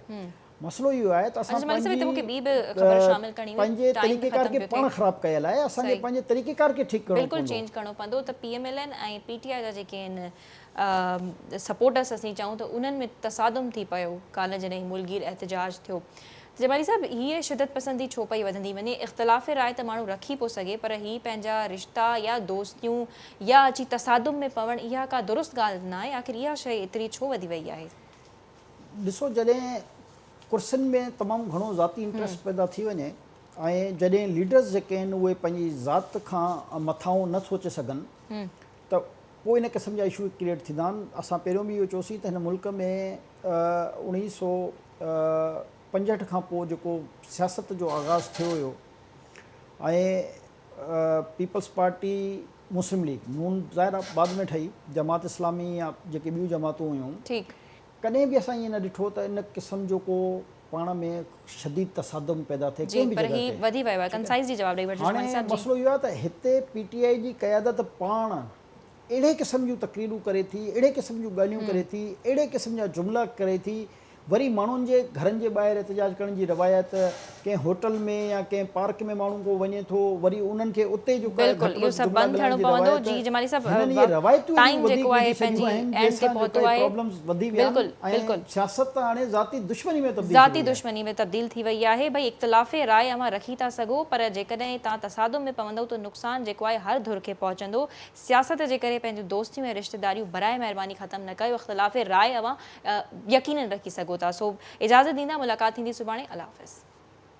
S2: مسئلو اهو آهي ته اسان پنهنجي طريقيڪار کي پاڻ خراب ڪيل آهي اسان کي پنهنجي طريقيڪار کي ٺيڪ ڪرڻو
S1: بلڪل
S2: پوندو.
S1: چينج ڪرڻو پوندو ته P M L N ۽ P ٽي آء جا جيڪي آهن سپورٽرس اسين چئون ته انهن ۾ تصادم ٿي پيو ڪالهه جڏهن ملگير احتجاج ٿيو ته جمالي صاحب هيء شدت پسندي ڇو پئي وڌندي وڃي اختلاف راء ته ماڻهو رکي پيو سگهي پر هي پنهنجا رشتا يا دوستيون يا اچي تصادم ۾ پوڻ اها ڪا درست ڳالهه ناهي آخر اها شيء ايتري ڇو وڌي وئي آهي.
S2: ڏسو جڏهن ڪرسين ۾ تمام گهڻو ذاتي انٽريسٽ پيدا ٿي وڃي ۽ جڏهن ليڊرز جيڪي آهن اهي پنهنجي ذات کان مٿانهون نه سوچي سگهن ته پوء ان قسم جا اشو ڪريئيٽ ٿيندا آهن. اسان پهريون به اهو چيوسين ته هن ملڪ ۾ 1965 کان پوء جيڪو سياست جو آغاز ٿيو هيو ۽ پيپلز پارٽي، مسلم ليگ نون ظاهر آهي بعد ۾ ٺهي، جماعت اسلامي يا جيڪي ٻيون جماعتون هيون، ڪڏهن به اسان ائين نه ڏٺو ته ان قسم جو ڪو پاڻ ۾ شديد تصادم پيدا ٿئي
S1: جي
S2: ڪنهن به
S1: پر
S2: جڳهه
S1: هي
S2: تي.
S1: وڌي ويو آهي ڪنسائيزلي جواب ڏئي وٺجو
S2: هاڻي
S1: جمالي صاحب جي.
S2: مسئلو اهو آهي ته هتي پي ٽي آء جي قيادت پاڻ اهڙي قسم جون تقريرون ڪري ٿي، اهڙي قسم جون ڳالهيون ڪري ٿي، اهڙي قسم جا جملا ڪري ٿي، وري ماڻهن جي گهرن جي ٻاهر احتجاج ڪرڻ جي روايت، ڪنهن هوٽل ۾ يا ڪنهن پارڪ ۾ ماڻهو ڪو وڃي ٿو وري انهن کي اتي جو ڪا
S1: بلڪل
S2: گهٽ
S1: اهو
S2: وڌ
S1: سڀ
S2: جملا
S1: بند
S2: ڳالهائڻ
S1: ٿيڻو
S2: جي
S1: پوندو
S2: روايت،
S1: جي جمالي صاحب
S2: هنن اهي روايتون ايڏيون
S1: ٽائيم
S2: وڌيڪ
S1: جيڪو آهي
S2: وجهي ڇڏيون
S1: پنهنجي
S2: آهن
S1: اينڊ
S2: جنهن
S1: تي
S2: سان جو
S1: پهتو
S2: ڪا
S1: آهي
S2: پرابلمز وڌي ويا آهن
S1: بلڪل
S2: ۽
S1: بلڪل.
S2: سياست هاڻي ذاتي دشمني ۾ تبديل ٿي
S1: ذاتي
S2: وئي آهي.
S1: دشمني ۾ تبديل ٿي وئي آهي ڀئي اختلاف راء اوهان رکي ٿا سگهو پر جيڪڏهن توهان تصادم ۾ پوندؤ ته نقصان جيڪو آهي هر ڌر کي پهچندو سياست جي ڪري پنهنجون دوستيون ۽ رشتيداريون براء مهرباني ختم نه ڪيو اختلاف راء اوهان يقينن رکي سگهو ٿا سو اجازت ڏيندا ملاقات ٿيندي سڀاڻي الله حافظ.